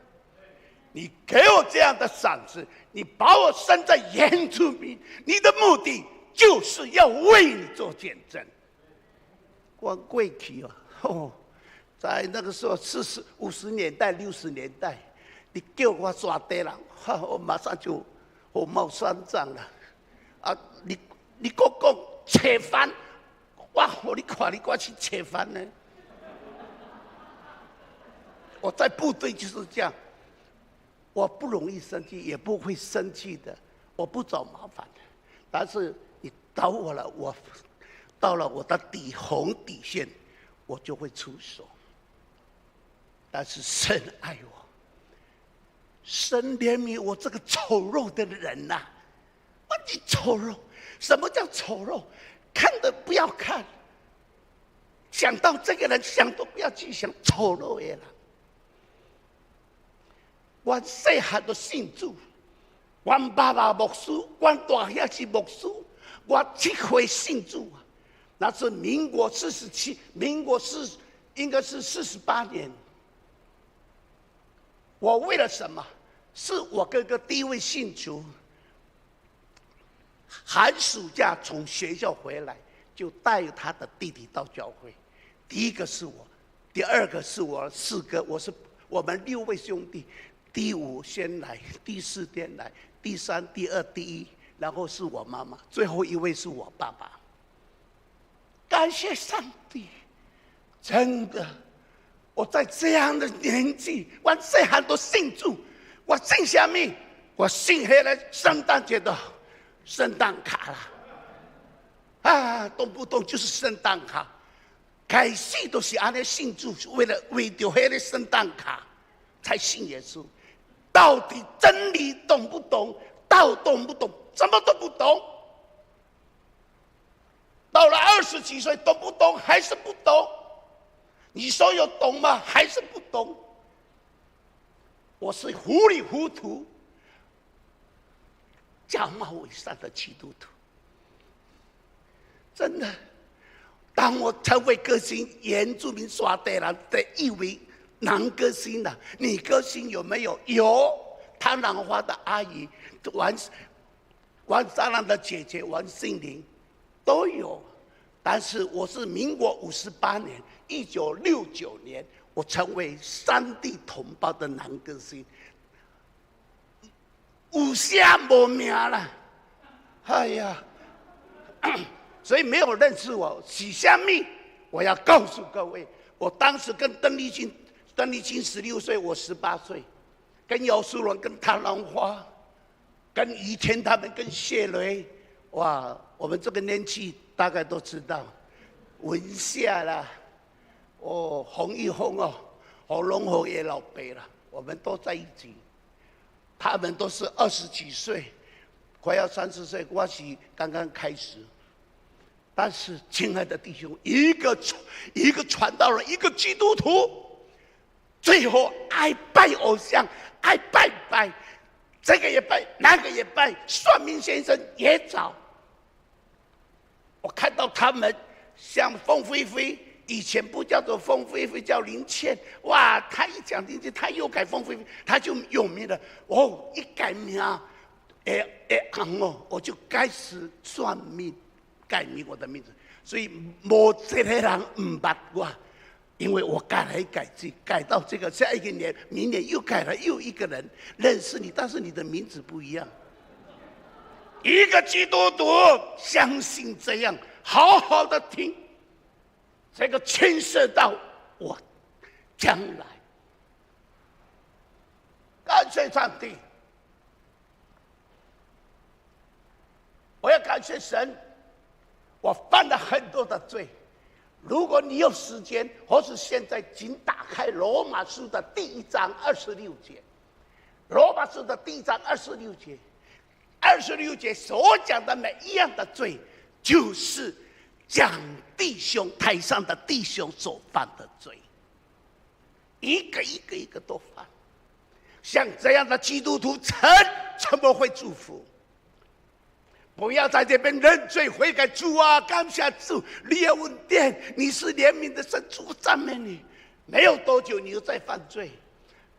F: 你给我这样的赏赐，你把我生在原住民，你的目的就是要为你做见证。光过去啊，哦，在那个时候40、50年代、60年代，你叫我抓地人，哈，我马上就火冒三丈了。啊，你阁讲切番，我予你看，你我去切番呢？我在部队就是这样。我不容易生气，也不会生气的，我不找麻烦的。但是你到我了，我到了我的底红底线，我就会出手。但是神爱我，神怜悯我这个丑陋的人呐，我你丑陋，什么叫丑陋？看都不要看，想到这个人，想都不要去想，丑陋的人。我细汉就信主，阮爸爸牧师，阮大兄是牧师，我7岁信主啊，那是民国47，民国四应该是48年。我为了什么？是我哥哥第一位信主，寒暑假从学校回来，就带他的弟弟到教会。第一个是我，第二个是我四哥，我们6位兄弟。第五先来，第四先来，第三、第二、第一，然后是我妈妈，最后一位是我爸爸。感谢上帝，真的，我在这样的年纪，我细汉都信主，我信啥物？我信彼个圣诞节的圣诞卡啦，啊，动不动就是圣诞卡，开始都是按呢信主，为了为著彼个圣诞卡才信耶稣。到底真理懂不懂？道懂不懂？什么都不懂。到了20几岁，懂不懂？还是不懂。你说有懂吗？还是不懂。我是糊里糊涂、假冒伪善的基督徒。真的，当我成为歌星，原住民刷地人的一位男歌星了，女歌星有没有？有，汤兰花的阿姨，王莎兰的姐姐王心凌，都有。但是我是民国58年，1969年，我成为山地同胞的男歌星，有声无名啦，哎呀，所以没有认识我，是啥物？我要告诉各位，我当时跟邓丽君。邓丽君16岁，我18岁，跟姚淑蓉、跟唐兰花、跟于天他们、跟谢雷，哇，我们这个年纪大概都知道，文夏啦，哦，洪一峰哦，洪荣宏也老辈了，我们都在一起，他们都是20几岁，快要30岁，我是刚刚开始。但是，亲爱的弟兄，一个传道人，一个基督徒。最后爱拜偶像，爱拜拜，这个也拜，那个也拜，算命先生也找。我看到他们像凤飞飞，以前不叫做凤飞飞，叫林倩。哇，他一讲林倩，他又改凤飞飞，他就有名了。哦，一改名，哎哎红哦，我就开始算命，改名我的名字。所以无一个人毋捌我。因为我改来改去，改到这个下一个年，明年又改了又一个人认识你，但是你的名字不一样。一个基督徒相信这样，好好的听，这个牵涉到我将来。感谢上帝，我要感谢神，我犯了很多的罪。如果你有时间，或是现在，请打开罗马书的第1章26节。罗马书的第1章26节，26节所讲的每一样的罪，就是讲弟兄台上的弟兄所犯的罪，一个一个一个都犯。像这样的基督徒，神怎么会祝福？不要在這邊認罪悔改，主啊，感謝主，你有恩典，你是憐憫的神，主讚美你。沒有多久，你又再犯罪，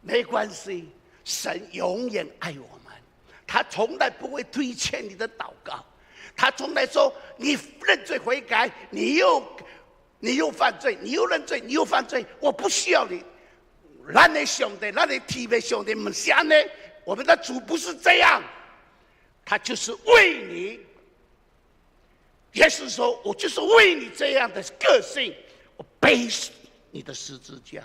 F: 沒關係，神永遠愛我們，他從來不會推卻你的禱告，他從來說你認罪悔改，你又犯罪，你又認罪，你又犯罪，我不需要你。咱的上帝，咱的天父上帝毋是按呢，我們的主不是這樣。他就是為你，耶穌說：“我就是為你這樣的個性，我背你的十字架，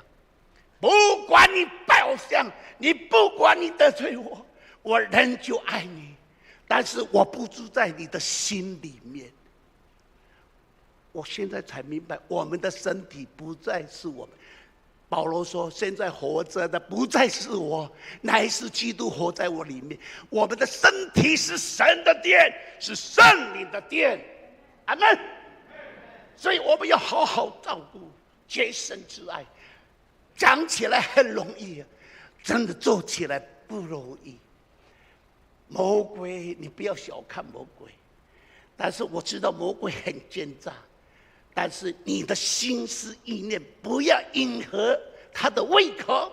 F: 不管你拜偶像，你不管你得罪我，我仍舊愛你。但是我不住在你的心裡面。我現在才明白，我們的身體不再是我們。保羅說：“現在活着的不再是我，乃是基督活在我裡面。我們的身體是神的殿，是聖靈的殿。阿門。所以我們要好好照顧，潔身自愛。講起來很容易，真的做起來不容易。魔鬼，你不要小看魔鬼，但是我知道魔鬼很奸詐。”但是你的心思意念不要迎合他的胃口，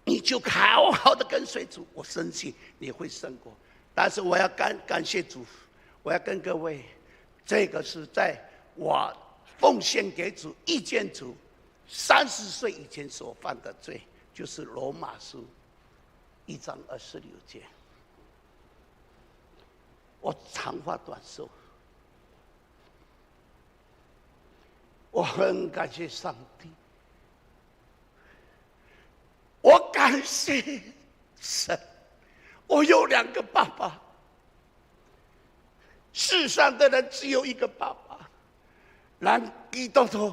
F: 你就好好的跟隨主，我相信你會勝過。但是我要感謝主，我要跟各位，這個是在我奉獻給主、遇見主30歲以前所犯的罪，就是羅馬書1章26節。我長話短說。我很感謝上帝，我感謝神，我有兩個爸爸。世上的人只有一個爸爸，咱基督徒，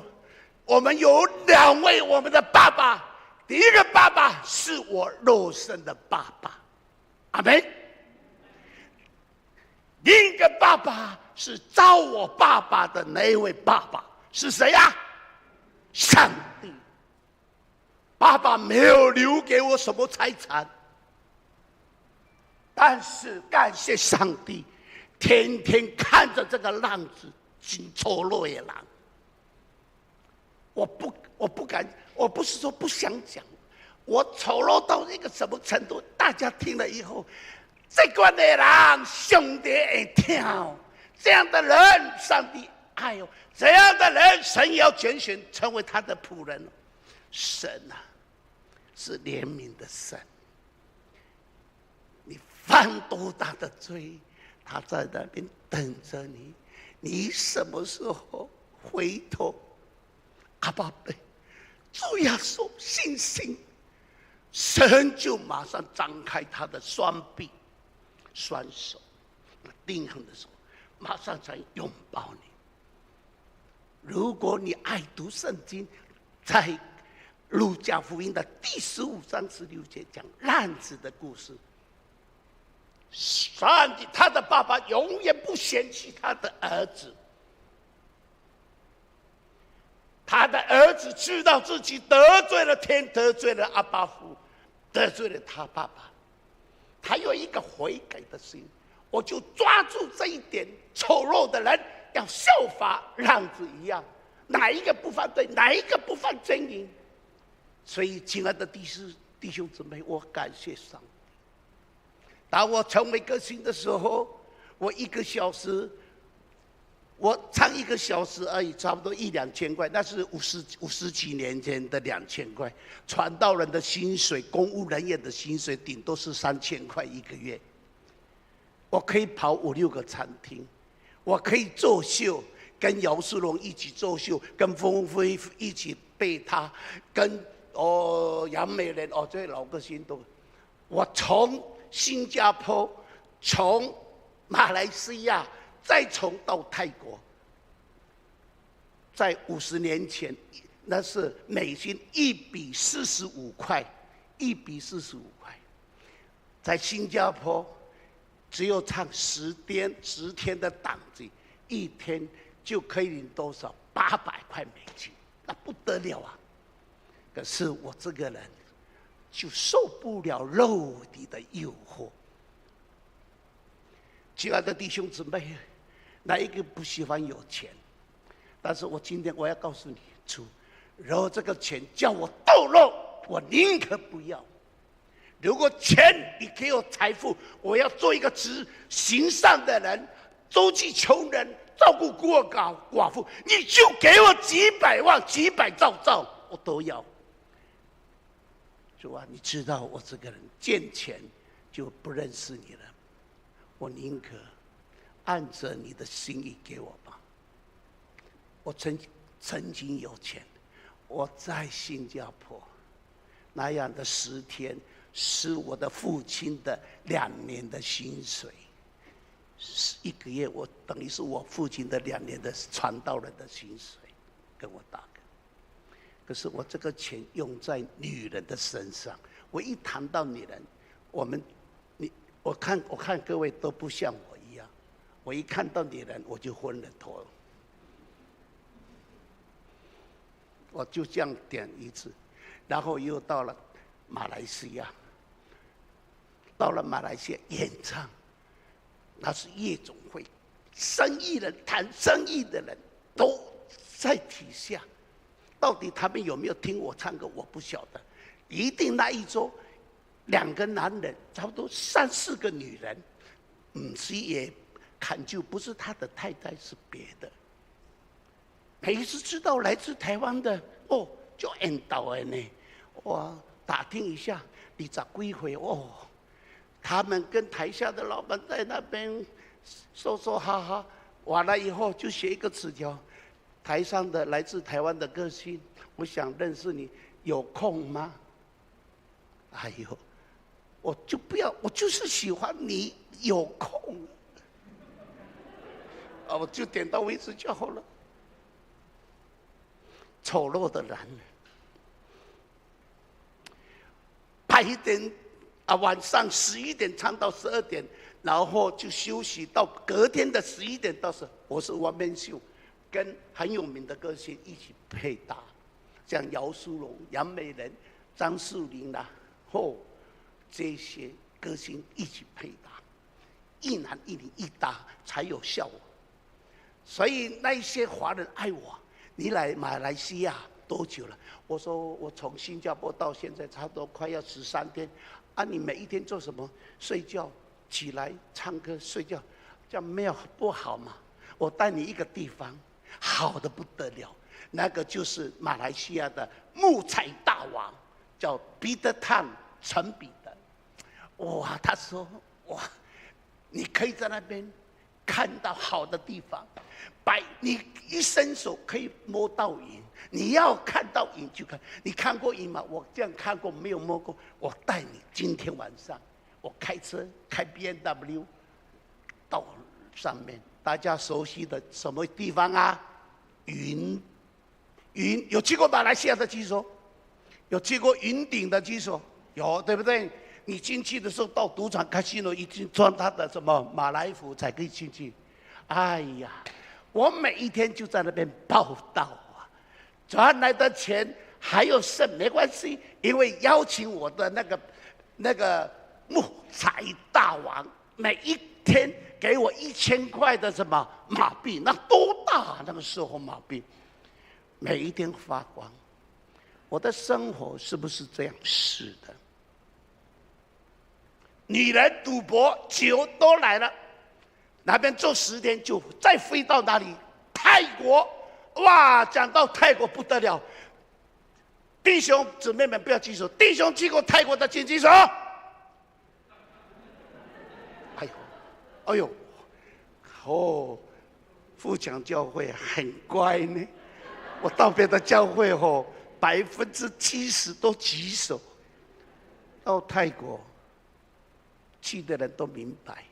F: 我們有兩位我們的爸爸。第一個爸爸是我肉身的爸爸，阿門。另一個爸爸是造我爸爸的那一位爸爸。是誰呀？上帝。爸爸沒有留給我什麼財產，但是感謝上帝，天天看着這個浪子，真醜陋的人。我不敢，我不是說不想講，我醜陋到一個什麼程度？大家聽了以後，這款的人，上帝會疼，這樣的人，上帝。哎呦，這樣的人，神要揀選成為他的僕人。神啊，是憐憫的神。你犯多大的罪，他在那邊等着你。你什麼時候回頭？阿爸父，主耶穌信心，神就馬上張開他的雙臂、雙手，釘痕的手，馬上在擁抱你。如果你愛讀聖經，在路加福音的第15章16節講浪子的故事。上帝他的爸爸永遠不嫌棄他的兒子，他的兒子知道自己得罪了天，得罪了阿爸父，得罪了他爸爸，他有一個悔改的心。我就抓住這一點，醜陋的人要效法浪子一樣，哪一個不犯罪，哪一個不犯姦淫？所以，親愛的弟兄姊妹，我感謝上帝。當我成為歌星的時候，我一個小時，我唱一個小時而已，差不多一兩千塊，那是50幾年前的2000塊。傳道人的薪水，公務人員的薪水，頂多是3000塊一個月。我可以跑五六個餐廳。我可以作秀，跟姚世龍一起作秀，跟馮飛一起背他，跟楊美蓮哦，這些老歌星都。我從新加坡，從馬來西亞，再從到泰國，在50年前，那是美金1比45塊，1比45塊，在新加坡。只有唱10天的檔子，一天就可以領多少？800塊美金，那不得了啊！可是我這個人就受不了肉體的誘惑。親愛的弟兄姊妹，哪一個不喜歡有錢？但是我今天我要告訴你，主，如果這個錢叫我墮落，我寧可不要。如果錢你給我財富，我要做一個只行善的人，周濟窮人，照顧孤兒寡婦，你就給我幾百萬、幾百兆兆，我都要。主啊，你知道我這個人見錢就不認識你了，我寧可按着你的心意給我吧。我曾經有錢，我在新加坡那樣的10天，是我的父親的2年的薪水，是一個月，我等於是我父親的兩年的傳道人的薪水，跟我大哥。可是我這個錢用在女人的身上，我一談到女人，我們，你，我看各位都不像我一樣，我一看到女人我就昏了頭，我就這樣點一次，然後又到了馬來西亞。到了馬來西亞演唱，那是夜總會，生意人談生意的人都在底下，到底他們有沒有聽我唱歌，我不曉得。一定那一桌，兩個男人，差不多三四個女人，唔是也看就不是他的太太，是別的。每一次知道來自台灣的，哦，就緣投的呢，哇，打聽一下，二十幾歲哦。他們跟台下的老闆在那邊說說哈哈，完了以後就寫一個紙條，台上的來自台灣的歌星，我想認識你，有空嗎？哎呦，我就不要，我就是喜歡你有空，啊，我就點到為止就好了。醜陋的男人，白天。啊，晚上11點唱到12點，然後就休息到隔天的11點到十。我是 one man show，跟很有名的歌星一起配搭，像姚蘇蓉、楊美人、張素玲啦，嚯，這些歌星一起配搭，一男一女一搭才有效果。所以那些華人愛我，你來馬來西亞多久了？我說我從新加坡到現在差不多快要13天。啊！你每一天做什麼？睡覺，起來唱歌，睡覺，這樣沒有不好嘛？我帶你一個地方，好的不得了，那個就是馬來西亞的木材大王，叫彼得湯陳彼得。哇，他說哇，你可以在那邊看到好的地方，白你一伸手可以摸到雲。你要看到雲就看，你看過雲嗎？我這樣看過，沒有摸過。我帶你今天晚上，我開車開 BMW 到上面，大家熟悉的什麼地方啊？雲雲有去過馬來西亞的舉手，有去過雲頂的舉手，有對不對？你進去的時候到賭場開心了，已經穿他的什麼馬來服才可以進去。哎呀，我每一天就在那邊報到。賺來的錢還有剩沒關係，因為邀請我的那個木材大王，每一天給我1000塊的什麼馬幣，那多大啊，那個時候馬幣，每一天發光。我的生活是不是這樣？是的。女人、賭博、酒都來了，那邊做10天就再飛到哪裡？泰國。哇，講到泰國不得了，弟兄姊妹們不要舉手，弟兄去過泰國的請舉手。哎呦，哎呦，哦，富強教會很乖呢。我到別的教會吼，70%都舉手。到泰國去的人都明白，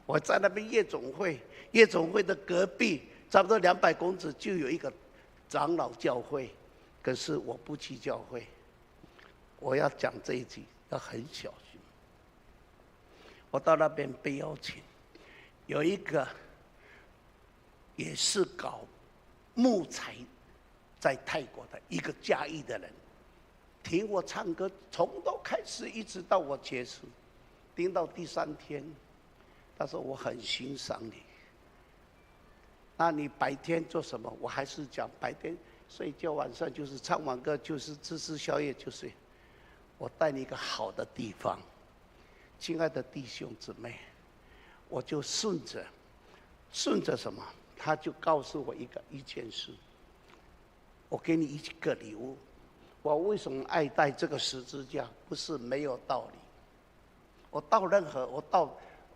F: 我在那邊夜總會，夜總會的隔壁。差不多200公尺就有一個長老教會，可是我不去教會。我要講這一句，要很小心。我到那邊被邀請，有一個也是搞木材，在泰國的一個嘉義的人，聽我唱歌，從頭開始一直到我結束，聽到第三天，他说我很欣赏你。那你白天做什么？我还是讲白天睡觉，晚上就是唱完歌，就是吃吃宵夜就睡。我带你一个好的地方，亲爱的弟兄姊妹，我就顺着，顺着什么？他就告诉我一件事。我给你一个礼物。我为什么爱戴这个十字架？不是没有道理。我到任何，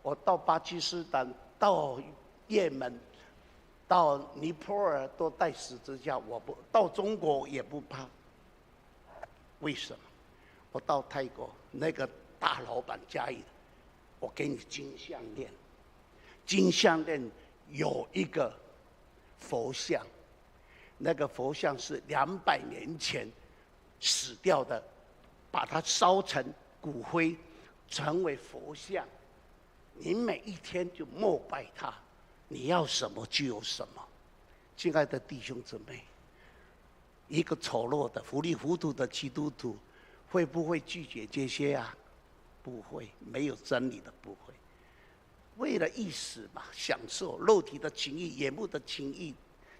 F: 我到巴基斯坦，到也门，到尼泊尔都带十字架，我不到中国也不怕。为什么？我到泰国那个大老板家里，我给你金项链，金项链有一个佛像，那个佛像是200年前死掉的，把它烧成骨灰，成为佛像。你每一天就膜拜他，你要什么就有什么。亲爱的弟兄姊妹，一个丑陋的、糊里糊涂的基督徒，会不会拒绝这些啊？不会，没有真理的不会。为了一时嘛，享受肉体的情欲、眼目的情欲，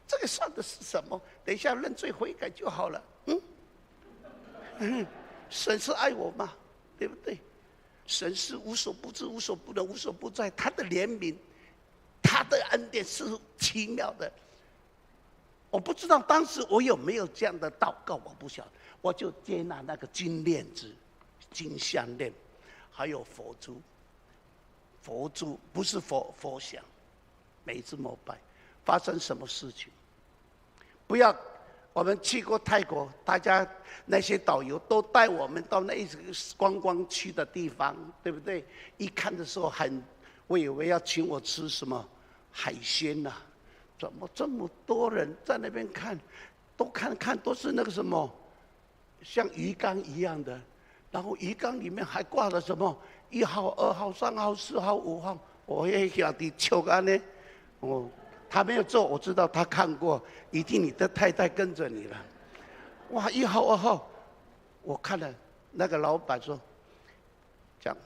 F: 这个算的是什么？等一下认罪悔改就好了。嗯，神是爱我嘛，对不对？神是无所不知、无所不能、无所不在，他的怜悯、他的恩典是奇妙的。我不知道当时我有没有这样的祷告，我不晓得。我就接纳那个金链子、金项链，还有佛珠。佛珠不是佛像，每一次膜拜，发生什么事情？不要，我们去过泰国，大家那些导游都带我们到那一个观光区的地方，对不对？一看的时候很，我以为要请我吃什么海鲜呐，怎么这么多人在那边看，都看看都是那个什么，像鱼缸一样的，然后鱼缸里面还挂了什么？1号、2号、3号、4号、5号，我也兄弟笑按呢。哦，他没有做，我知道他看过，一定你的太太跟着你了。哇，1号、2号，我看了那个老板说：“蒋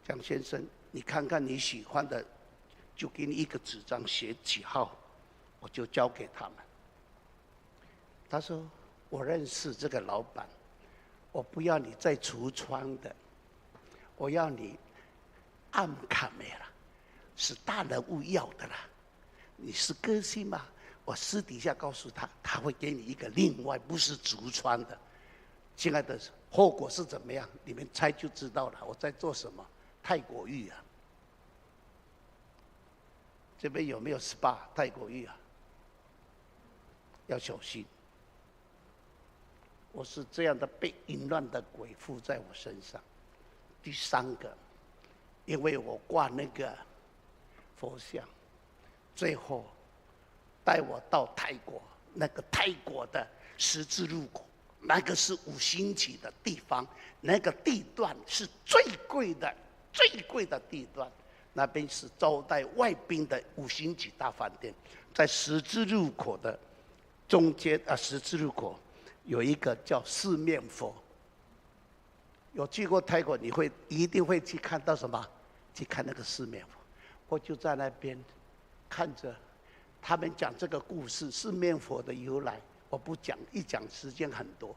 F: 蒋先生，你看看你喜欢的，就给你一个纸张写几号，我就交给他们。”他说：“我认识这个老板，我不要你在橱窗的。”我要你暗卡没了，是大人物要的啦。你是歌星吗？我私底下告诉他，他会给你一个另外不是橱窗的。亲爱的，后果是怎么样？你们猜就知道了。我在做什么？泰国浴啊。这边有没有 SPA 泰国浴啊？要小心。我是这样的被淫乱的鬼附在我身上。第三个，因为我挂那个佛像，最后带我到泰国那个泰国的十字路口，那个是五星级的地方，那个地段是最贵的、最贵的地段，那边是招待外宾的五星级大饭店，在十字路口的中间啊，十字路口有一个叫四面佛。有去过泰国，你会一定会去看到什么？去看那个四面佛。我就在那边看着他们讲这个故事，四面佛的由来。我不讲，一讲时间很多。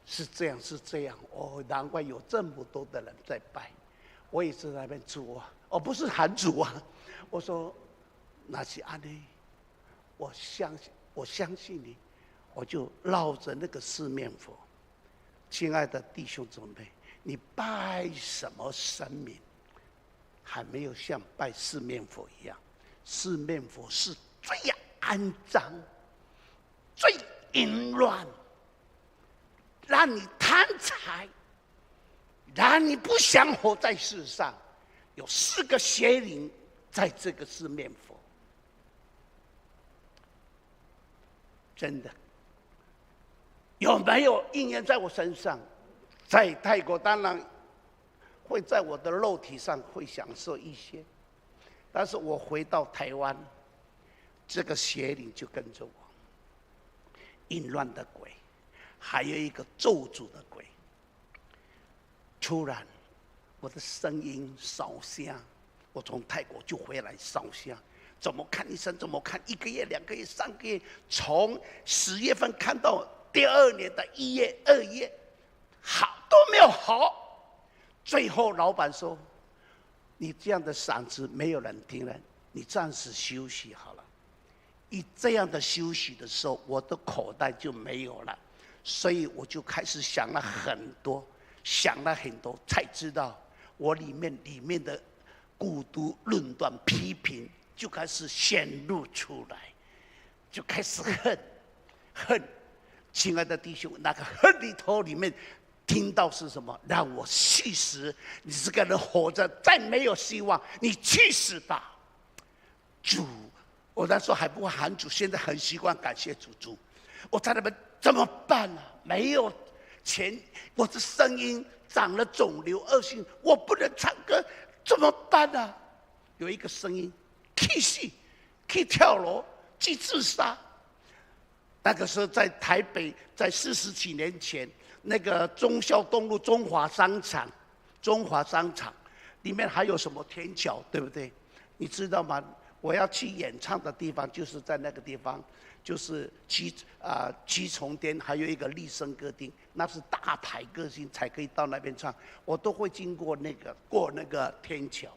F: 是这样，是这样。哦，难怪有这么多的人在拜。我也是在那边主啊，我不是喊主啊。我说若是按呢，我相信，我相信你，我就绕着那个四面佛。亲爱的弟兄姊妹，你拜什么神明，还没有像拜四面佛一样。四面佛是最肮脏、最淫乱，让你贪财，让你不想活在世上。有四个邪灵在这个四面佛，真的有没有应验在我身上？在泰国当然会在我的肉体上会享受一些，但是我回到台湾，这个邪灵就跟着我，淫乱的鬼，还有一个咒诅的鬼。突然，我的声音烧声，我从泰国就回来烧香，怎么看医生？怎么看？一个月、2个月、3个月，从10月份看到第二年的1月、2月，好都没有好。最后老板说：“你这样的嗓子没有人听了，你暂时休息好了。”一这样的休息的时候，我的口袋就没有了，所以我就开始想了很多，想了很多，才知道我里面的孤独、论断、批评就开始显露出来，就开始恨，恨。亲爱的弟兄，那个恨里头里面听到是什么？让我去死！你这个人活着再没有希望，你去死吧！主，我那时候还不会喊主，现在很习惯感谢主主。我在那边怎么办呢？没有钱，我的声音长了肿瘤恶性，我不能唱歌，怎么办呢？有一个声音，去死，去跳楼，去自杀。那个时候在台北，在40几年前，那个忠孝东路中华商场，中华商场里面还有什么天桥，对不对？你知道吗？我要去演唱的地方就是在那个地方，就是七重天，还有一个丽声歌厅，那是大牌歌星才可以到那边唱，我都会经过那个过那个天桥，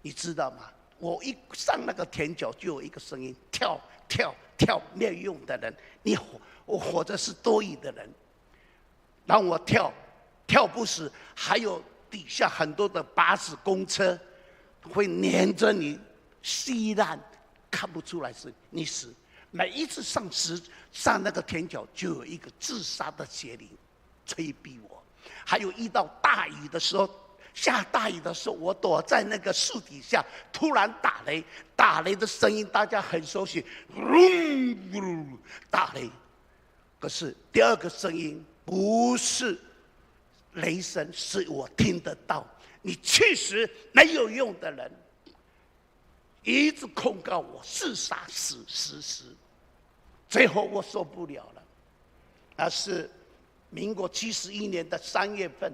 F: 你知道吗？我一上那个天桥，就有一个声音：跳跳跳，没有用的人，你活我活着是多余的人。让我跳，跳不死，还有底下很多的巴士、公车会黏着你，稀烂，看不出来是你死。每一次上那个天桥，就有一个自杀的邪灵催逼我。还有遇到大雨的时候，下大雨的时候，我躲在那个树底下，突然打雷，打雷的声音大家很熟悉，嗡嗡，打雷。可是第二个声音不是雷声，是我听得到。你确实没有用的人，一直控告我自杀死死死，最后我受不了了。那是民国71年的3月份，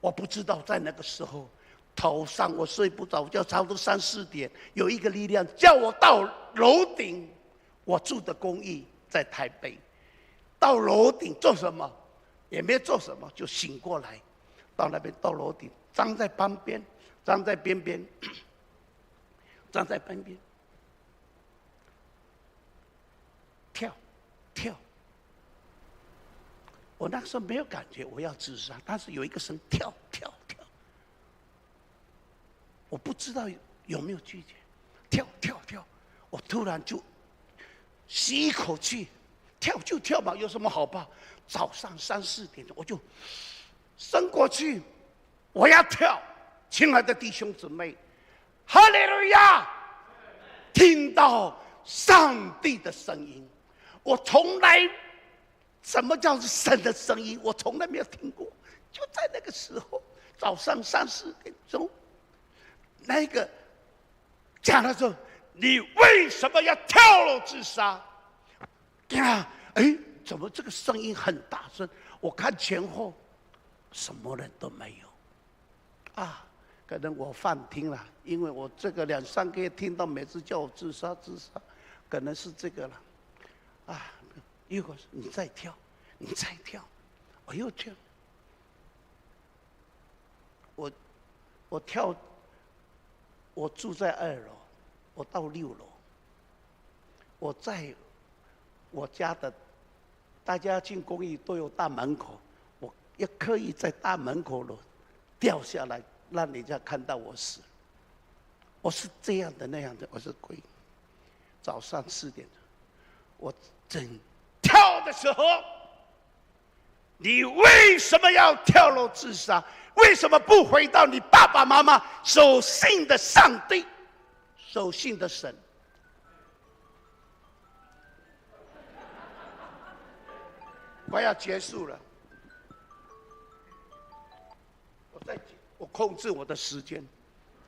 F: 我不知道在那个时候，头上我睡不着觉，差不多三四点，有一个力量叫我到楼顶，我住的公寓在台北，到楼顶做什么？也没做什么，就醒过来，到那边到楼顶，站在旁边，站在边边，站在旁边，跳，跳。我那个时候没有感觉我要自杀，但是有一个声跳跳跳，我不知道有没有拒绝，跳跳跳，我突然就吸一口气，跳就跳吧，有什么好怕？早上三四点钟我就伸过去，我要跳，亲爱的弟兄姊妹，哈利路亚！听到上帝的声音，我从来。什么叫神的声音？我从来没有听过。就在那个时候，早上三四点钟，那个讲的时候，你为什么要跳楼自杀？呀，哎，怎么这个声音很大声？我看前后什么人都没有。啊，可能我幻听了，因为我这个两三个月听到每次叫我自杀自杀，可能是这个了。啊。一会儿你再跳，你再跳，我又跳。我跳，我住在2楼，我到6楼。我在我家的，大家进公寓都有大门口，我要刻意在大门口楼掉下来，让人家看到我死。我是这样的那样的，我是鬼。早上4点，我正跳的时候，你为什么要跳楼自杀？为什么不回到你爸爸妈妈所信的上帝、所信的神？快要结束了，我控制我的时间，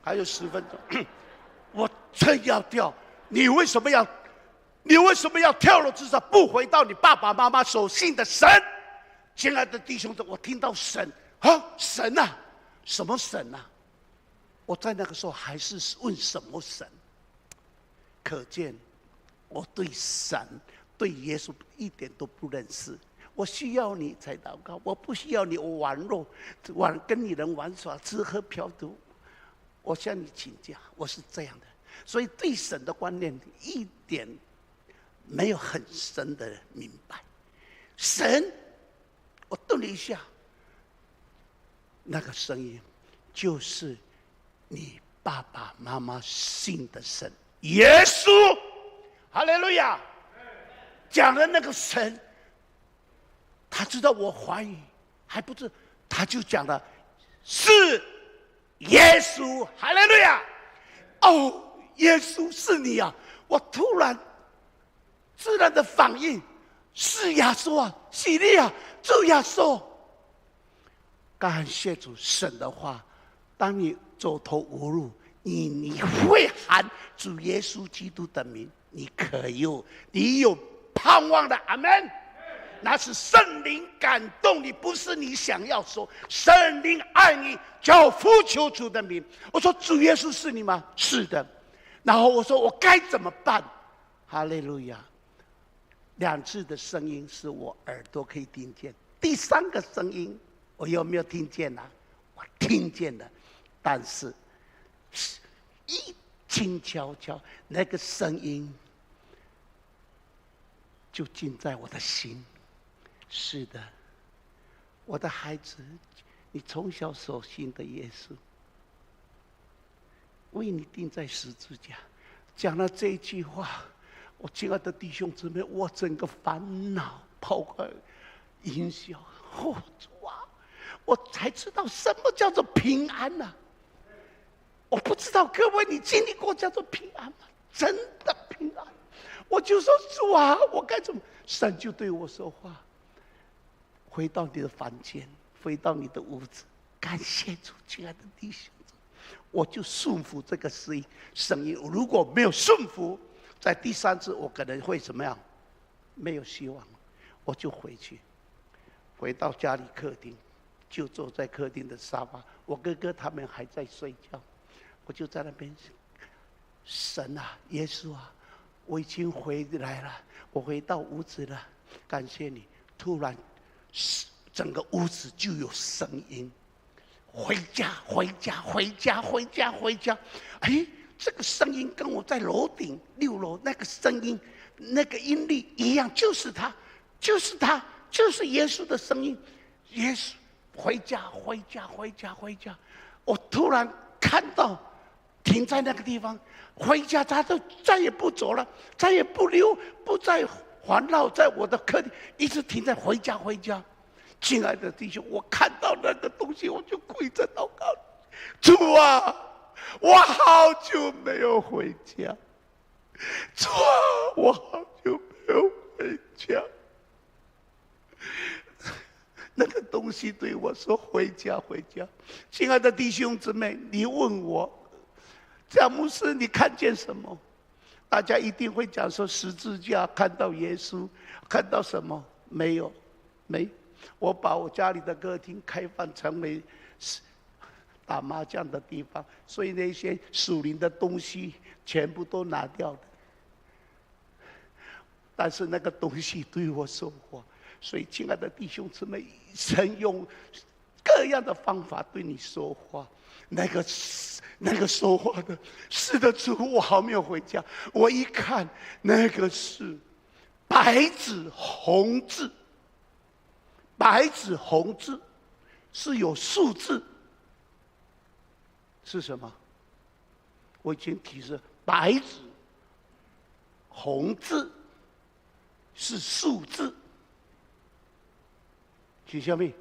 F: 还有10分钟。我真要跳，你为什么要？你为什么要跳楼自杀？不回到你爸爸妈妈所信的神？亲爱的弟兄们，我听到神啊，神啊，什么神啊？我在那个时候还是问什么神？可见我对神、对耶稣一点都不认识。我需要你才祷告，我不需要你，我玩乐，玩跟女人玩耍，吃喝嫖赌。我向你请假，我是这样的，所以对神的观念一点没有很深的明白。神，我顿了一下，那个声音就是你爸爸妈妈信的神耶稣，哈利路亚。讲的那个神，他知道我怀疑，还不知，他就讲了，是耶稣，哈利路亚！哦，耶稣是你啊！我突然自然的反应是耶稣啊，是你啊，主耶稣。感谢主，神的话，当你走投无路，你会喊主耶稣基督的名，你可有，你有盼望的，阿门。那是圣灵感动你，不是你想要说。圣灵爱你，叫呼求主的名。我说主耶稣是你吗？是的。然后我说我该怎么办？哈利路亚。两次的声音是我耳朵可以听见，第三个声音我有没有听见呢？我听见了，但是一轻悄悄，那个声音就进在我的心。是的，我的孩子，你从小所信的耶稣，为你钉在十字架。讲了这句话，我亲爱的弟兄姊妹，我整个烦恼抛开云霄，哦，主啊，我才知道什么叫做平安呐！我不知道各位，你经历过叫做平安吗？真的平安。我就说主啊，我该怎么？神就对我说话。回到你的房间，回到你的屋子，感谢主，亲爱的弟兄，我就顺服这个声音。声音如果没有顺服，在第三次我可能会怎么样？没有希望，我就回去，回到家里客厅，就坐在客厅的沙发。我哥哥他们还在睡觉，我就在那边。神啊，耶稣啊，我已经回来了，我回到屋子了，感谢你。突然，整个屋子就有声音，回家，回家，回家，回家，回家。哎，这个声音跟我在楼顶6楼那个声音，那个音律一样，就是他，就是他，就是耶稣的声音。耶稣，回家，回家，回家，回家。我突然看到停在那个地方，回家，他都再也不走了，再也不留，不再环绕在我的客厅，一直停在回家，回家。亲爱的弟兄，我看到那个东西，我就跪着祷告：主啊，我好久没有回家。主啊，我好久没有回家。那个东西对我说：“回家，回家。”亲爱的弟兄姊妹，你问我，蒋牧师，你看见什么？大家一定会讲说十字架，看到耶稣，看到什么？没有，没。我把我家里的客厅开放成为打麻将的地方，所以那些属灵的东西全部都拿掉了。但是那个东西对我说话，所以亲爱的弟兄姊妹，神用各样的方法对你说话。那个说话的，是的主，我还没有回家。我一看，那个是白纸红字，白纸红字是有数字，是什么？我已经提示，白纸红字是数字。请下面，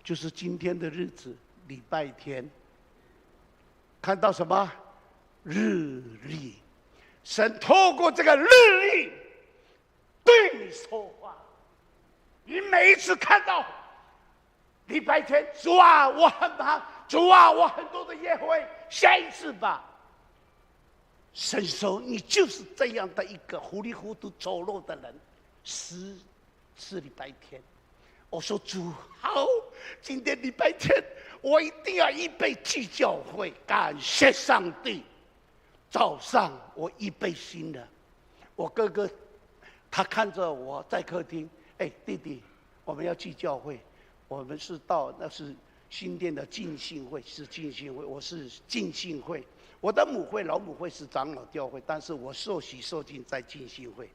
F: 就是今天的日子，礼拜天。看到什么？日历，神透过这个日历对你说话。你每一次看到礼拜天，主啊，我很忙，主啊，我很多的约会，下一次吧。神说你就是这样的一个糊里糊涂走路的人，是礼拜天。我说主好，今天礼拜天，我一定要预备去教会，感谢上帝。早上我预备心了，我哥哥他看着我在客厅，哎，弟弟，我们要去教会，我们是到那是新店的浸信会，是浸信会，我是浸信会，我的母会老母会是长老教会，但是我受洗受浸在浸信会，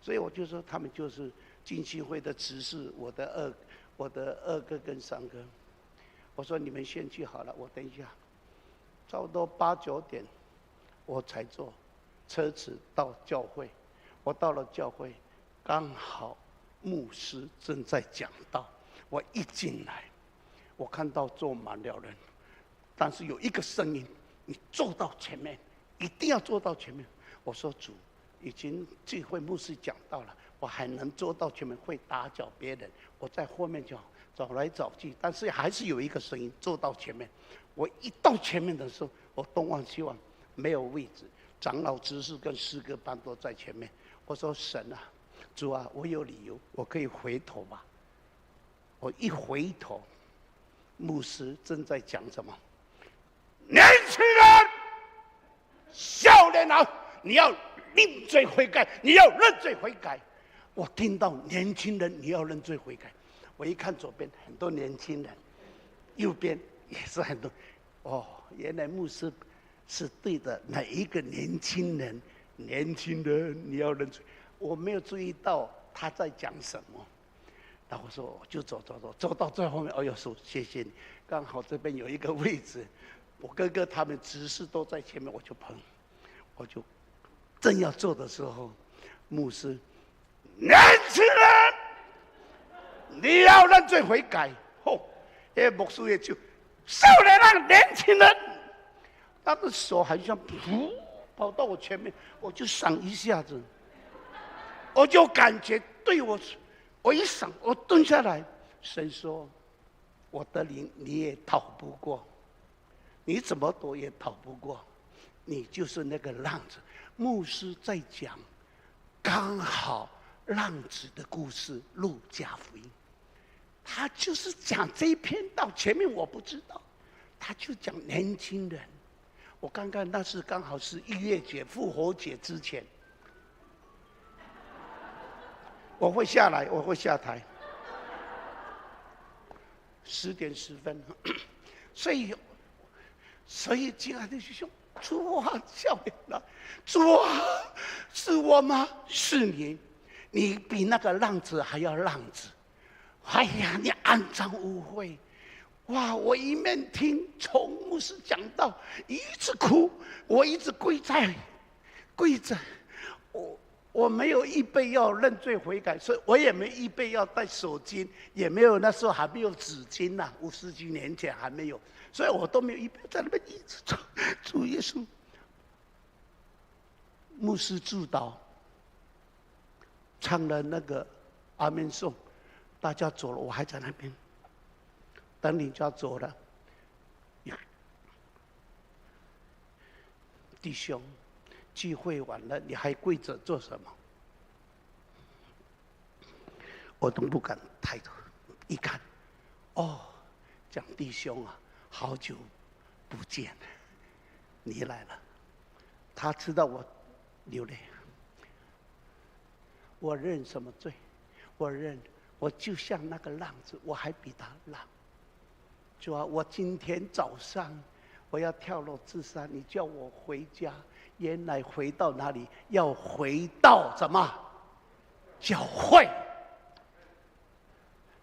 F: 所以我就说他们就是浸信会的执事，我的二哥跟三哥，我说你们先去好了，我等一下，差不多八九点，我才坐车子到教会。我到了教会，刚好牧师正在讲道。我一进来，我看到坐满了人，但是有一个声音：“你坐到前面，一定要坐到前面。”我说：“主，已经聚会牧师讲道了，我还能坐到前面会打搅别人，我在后面就走来走去。”但是还是有一个声音坐到前面。我一到前面的时候，我东望西望，没有位置，长老执事跟诗歌班都在前面。我说：“神啊，主啊，我有理由，我可以回头吗？”我一回头，牧师正在讲什么？年轻人，少年啊，你要认罪悔改，你要认罪悔改。我听到年轻人，你要认罪悔改。我一看左边很多年轻人，右边也是很多。哦，原来牧师是对的每一个年轻人。年轻人，你要认罪。我没有注意到他在讲什么。然后我说，我就走走走，走到最后面，哎呦，说谢谢你，刚好这边有一个位置，我哥哥他们执事都在前面，我就碰，我就正要坐的时候，牧师，年轻人，你要认罪悔改。吼，哎，牧师也就少年人，年轻人，他的手好像噗跑到我前面，我就闪一下子，我就感觉对我，我一闪，我蹲下来，神说：“我的灵你也逃不过，你怎么躲也逃不过，你就是那个浪子。”牧师在讲，刚好浪子的故事，《路加福音》，他就是讲这一篇道，前面我不知道，他就讲年轻人。我刚刚那是刚好是逾越节、复活节之前，我会下来，我会下台。10点10分，所以亲爱的弟兄，主啊，少年啊，主啊，是我吗？是你，你比那个浪子还要浪子。哎呀，你肮脏污秽。哇！我一面听从牧师讲道，一直哭，我一直跪在，跪着，我没有预备要认罪悔改，所以我也没预备要带手巾，也没有，那时候还没有纸巾呐，50几年前还没有，所以我都没有预备，在那边一直唱主耶稣。牧师祝祷，唱了那个阿们颂，大家走了，我还在那边。等人家走了，弟兄，聚会完了，你还跪着做什么？我都不敢抬头一看，哦，蒋弟兄啊，好久不见，你来了。他知道我流泪，我认什么罪？我认，我就像那个浪子，我还比他浪。主啊，我今天早上我要跳楼自杀，你叫我回家，原来回到哪里？要回到什么？教会，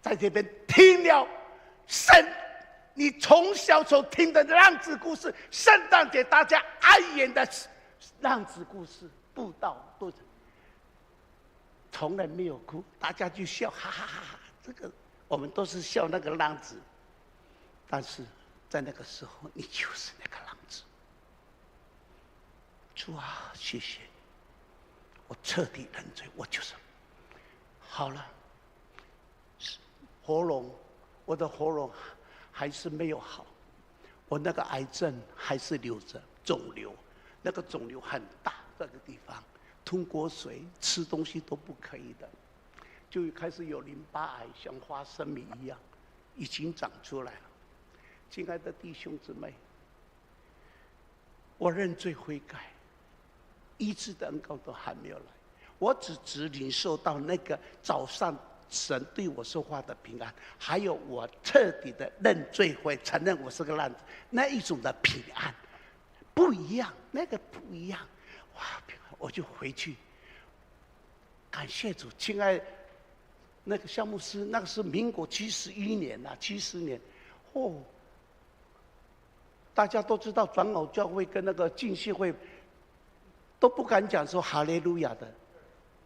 F: 在这边听了神，你从小所听的浪子故事，圣诞节大家爱演的浪子故事，布道都从来没有哭，大家就笑，哈哈哈哈！这个我们都是笑那个浪子。但是在那个时候，你就是那个浪子。主啊，谢谢你，我彻底认罪，我就是好了。喉咙，我的喉咙还是没有好，我那个癌症还是留着肿瘤，那个肿瘤很大，这个地方吞过水、吃东西都不可以的，就开始有淋巴癌，像花生米一样。已经长出来了。亲爱的弟兄姊妹，我认罪悔改，医治的恩膏都还没有来，我只领受到那个早上神对我说话的平安，还有我彻底的认罪悔，承认我是个烂子，那一种的平安，不一样，那个不一样，哇！我就回去，感谢主，亲爱那个项牧师，那个是民国71年呐，70年，哦，大家都知道长老教会跟那个浸信会都不敢讲说哈利路亚的，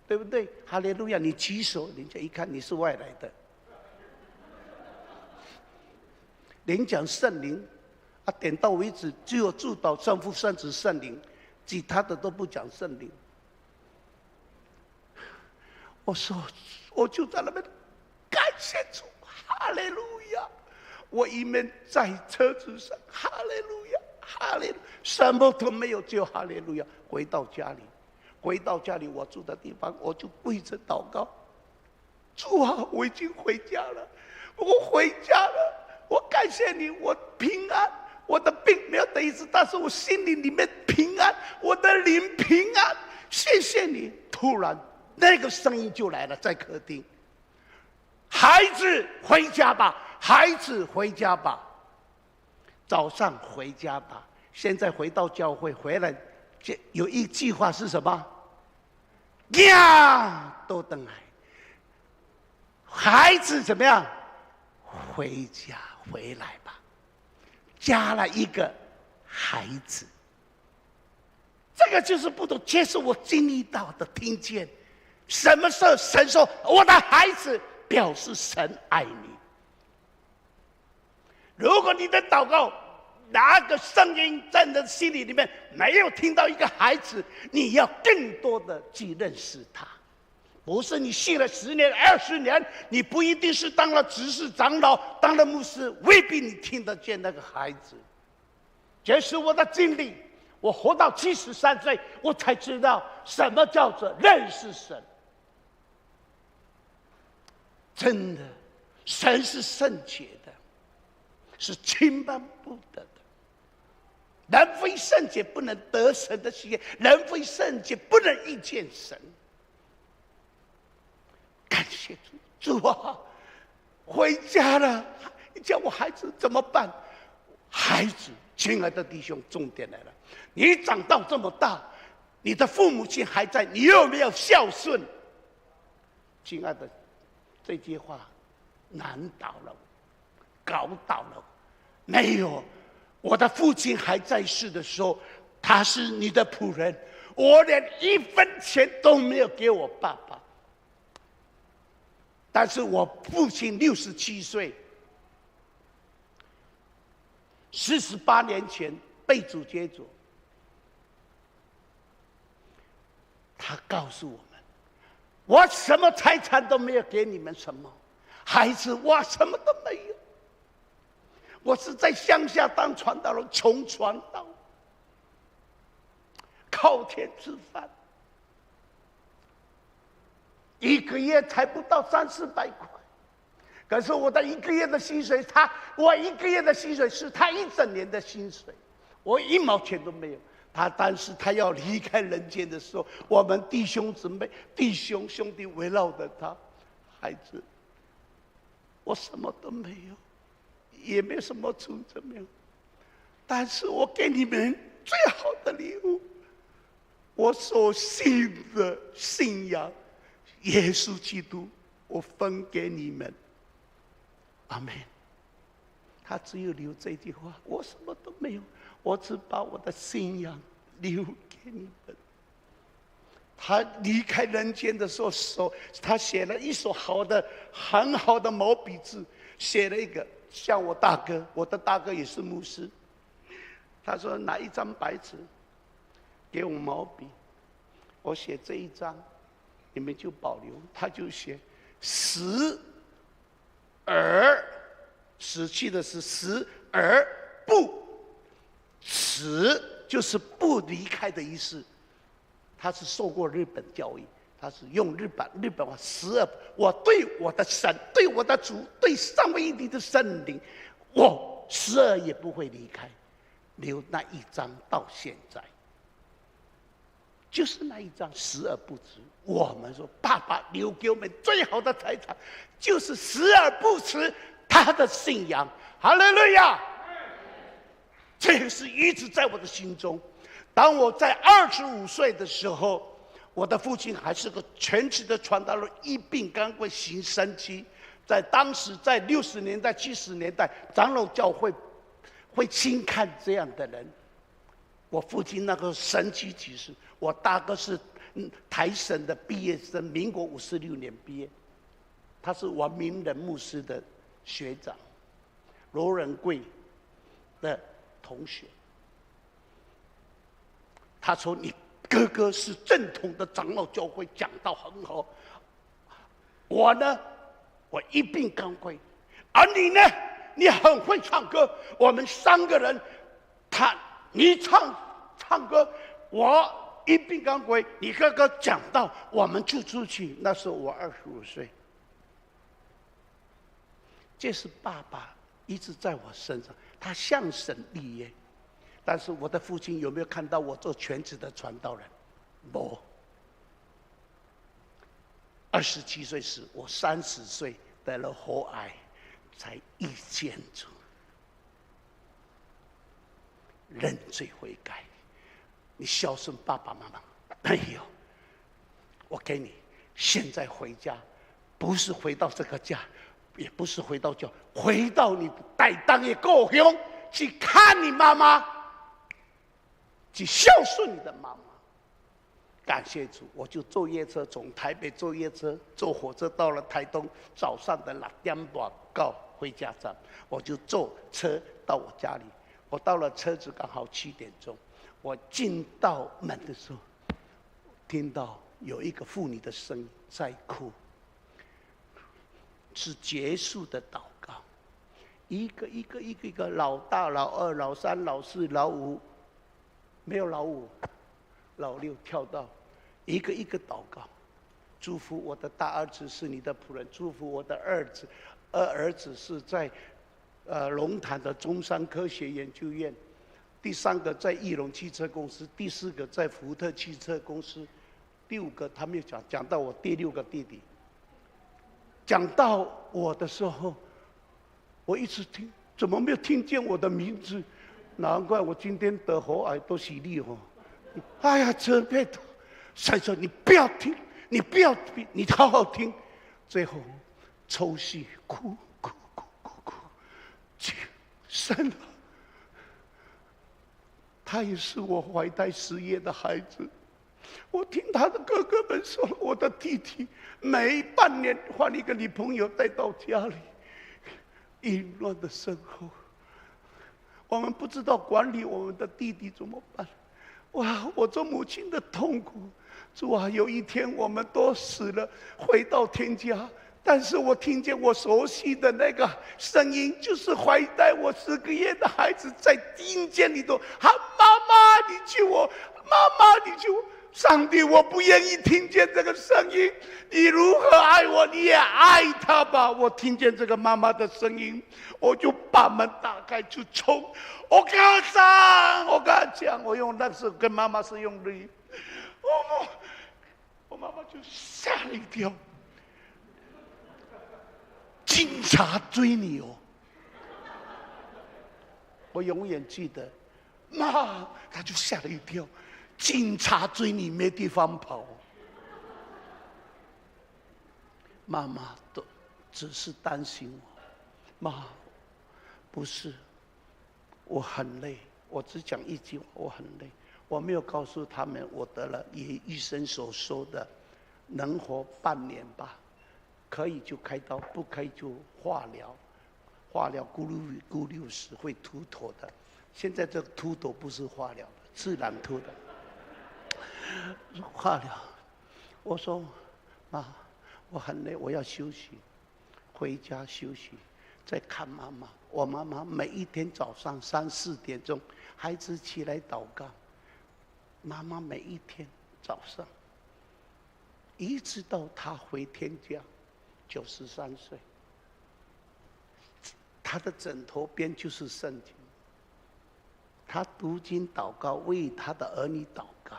F: 对不对？哈利路亚，你举手，人家一看你是外来的。连讲圣灵，啊，点到为止，只有祝祷圣父、圣子、圣灵，其他的都不讲圣灵。我说，我就在那边感谢主，哈利路亚！我一面在车子上，哈利路亚，哈利路，什么都没有，就哈利路亚。回到家里，回到家里，我住的地方，我就跪着祷告。主啊，我已经回家了，我回家了，我感谢你，我平安，我的病没有得医治，但是我心里里面平安，我的灵平安，谢谢你。突然，那个声音就来了，在客厅，孩子回家吧，孩子回家吧，早上回家吧。现在回到教会回来，这有一句话是什么？呀，都等来。孩子怎么样？回家回来吧，加了一个孩子。这个就是不同，这是我经历到的，听见。什么时候神说我的孩子，表示神爱你。如果你的祷告，那个声音在你的心里里面没有听到一个孩子，你要更多的去认识他。不是你信了10年、20年，你不一定是当了执事长老、当了牧师，未必你听得见那个孩子。这是我的经历，我活到73岁，我才知道什么叫做认识神。真的，神是圣洁的，是轻慢不得的。人非圣洁，不能得神的喜悦；人非圣洁，不能遇见神。感谢主，主啊，回家了！你叫我孩子怎么办？孩子，亲爱的弟兄，重点来了，你长到这么大，你的父母亲还在，你有没有孝顺？亲爱的，这句话难倒了，搞倒了。没有，我的父亲还在世的时候，他是你的仆人，我连一分钱都没有给我爸爸。但是我父亲67岁，48年前被主接走。他告诉我们：“我什么财产都没有给你们，什么孩子，我什么都没有。我是在乡下当传道人，穷传道，靠天吃饭。”一个月才不到三四百块，可是我的一个月的薪水，我一个月的薪水是他一整年的薪水，我一毛钱都没有。他但是他要离开人间的时候，我们弟兄姊妹、弟兄兄弟围绕着他，孩子，我什么都没有，也没什么存怎么样，但是我给你们最好的礼物，我所信的信仰。耶稣基督，我分给你们。阿门。他只有留这句话，我什么都没有，我只把我的信仰留给你们。他离开人间的时候，手他写了一手好的、很好的毛笔字，写了一个像我大哥，我的大哥也是牧师。他说拿一张白纸，给我毛笔，我写这一张。你们就保留，他就写死而死去的是死而不死，就是不离开的意思。他是受过日本教育，他他是用日本話死而，我對我的神、對我的主、對三位一體的聖靈，我死而也不會離開，留那一張到現在，就是那一張死而不辭。我們說，爸爸留給我們最好的財產，就是死而不辭他的信仰。哈利路亞！這個是一直在我的心中。當我在25歲的時候，我的父親還是個全職的傳道人，一病趕快行神蹟。在當時，在60年代、70年代，長老教會會輕看這樣的人。我父親那個神蹟奇事，我大哥是台神的畢業生，民國56年畢業，他是王明仁牧師的學長，羅仁貴的同學。他說：“你哥哥是正統的長老教會，講道很好。我呢，我一病鋼盔，而你呢，你很會唱歌。我們三個人，他你唱唱歌，我一病鋼盔，你哥哥講道，我們就出去。那時候我25歲，這是爸爸一直在我身上，他向神立約。”但是我的父親有沒有看到我做全職的傳道人？無。27歲時，我30歲得了喉癌，才遇見主，認罪悔改。你孝順爸爸媽媽，沒有？我給你，現在回家，不是回到這個家，也不是回到家，回到你台東的故鄉去看你媽媽。去孝順你的媽媽，感謝主，我就坐夜車從台北坐夜車，坐火車到了台東，早上的6點半到回家站，我就坐車到我家裡。我到了車子剛好7點鐘，我進到門的時候，聽到有一個婦女的聲音在哭，是結束的禱告，一個一個一個一個老大、老二、老三、老四、老五。沒有老五、老六跳到，一個一個禱告，祝福我的大兒子是你的僕人，祝福我的二子，二兒子是在，龍潭的中山科學研究院，第三個在義隆汽車公司，第四個在福特汽車公司，第五個他沒有講，講到我第六個弟弟，講到我的時候，我一直聽，怎麼沒有聽見我的名字？難怪我今天得喉癌都是你哦！哎呀，這邊的，神說你不要聽，你不要聽，你好好聽。最後抽泣，哭哭哭哭哭，神啊，他也是我懷胎十月的孩子。我聽他的哥哥們說，我的弟弟每半年換一個女朋友帶到家裡，淫亂的生活。我們不知道管理我們的弟弟怎麼辦？哇！我做母親的痛苦。主啊，有一天我們都死了，回到天家。但是我聽見我熟悉的那個聲音，就是懷胎我10個月的孩子在陰間裡頭喊媽媽，你救我！媽媽，你救我！上帝，我不願意聽見這個聲音。你如何愛我，你也愛他吧。我聽見這個媽媽的聲音，我就把門打開就衝。我跟他講，我跟他講，我用那時候跟媽媽是用日語。我媽媽就嚇了一跳。警察追你哦！我永遠記得，媽，她就嚇了一跳。警察追你沒地方跑。媽媽都只是擔心我，媽，不是，我很累，我只講一句話，我很累。我沒有告訴他們我得了醫生所說的能活半年吧，可以就開刀，不可以就化療，化療咕嚕咕嚕死會禿頭的。現在這個禿頭不是化療的，自然禿的。化療，我說媽，我很累，我要休息，回家休息，再看媽媽。我媽媽每一天早上三四點鐘，孩子起來禱告。媽媽每一天早上一直到他回天家，93岁，他的枕头边就是圣经。他读经祷告，为他的儿女祷告。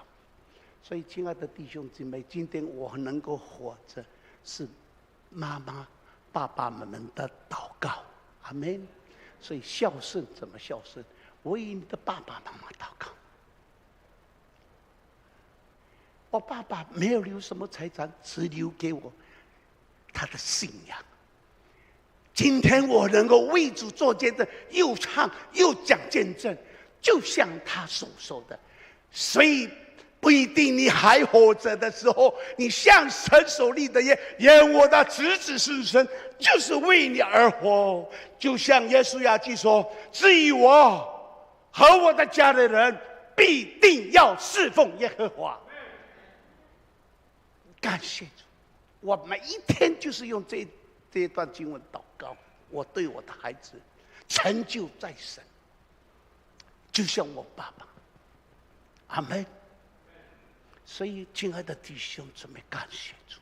F: 所以，亲爱的弟兄姊妹，今天我能够活着，是妈妈、爸爸们的祷告。阿门。所以孝顺怎么孝顺？为你的爸爸妈妈祷告。我爸爸没有留什么财产，只留给我他的信仰。今天我能够为主做见证，又唱又讲见证，就像他所说的，所以不一定你还活着的时候，你向神所立的约，愿我的子子孙孙就是为你而活。就像约书亚记说：“至于我和我的家的人，必定要侍奉耶和华。”感谢主，我每一天就是用这一段经文祷告。我对我的孩子成就在神，就像我爸爸。阿门。所以，亲爱的弟兄姊妹，感谢主，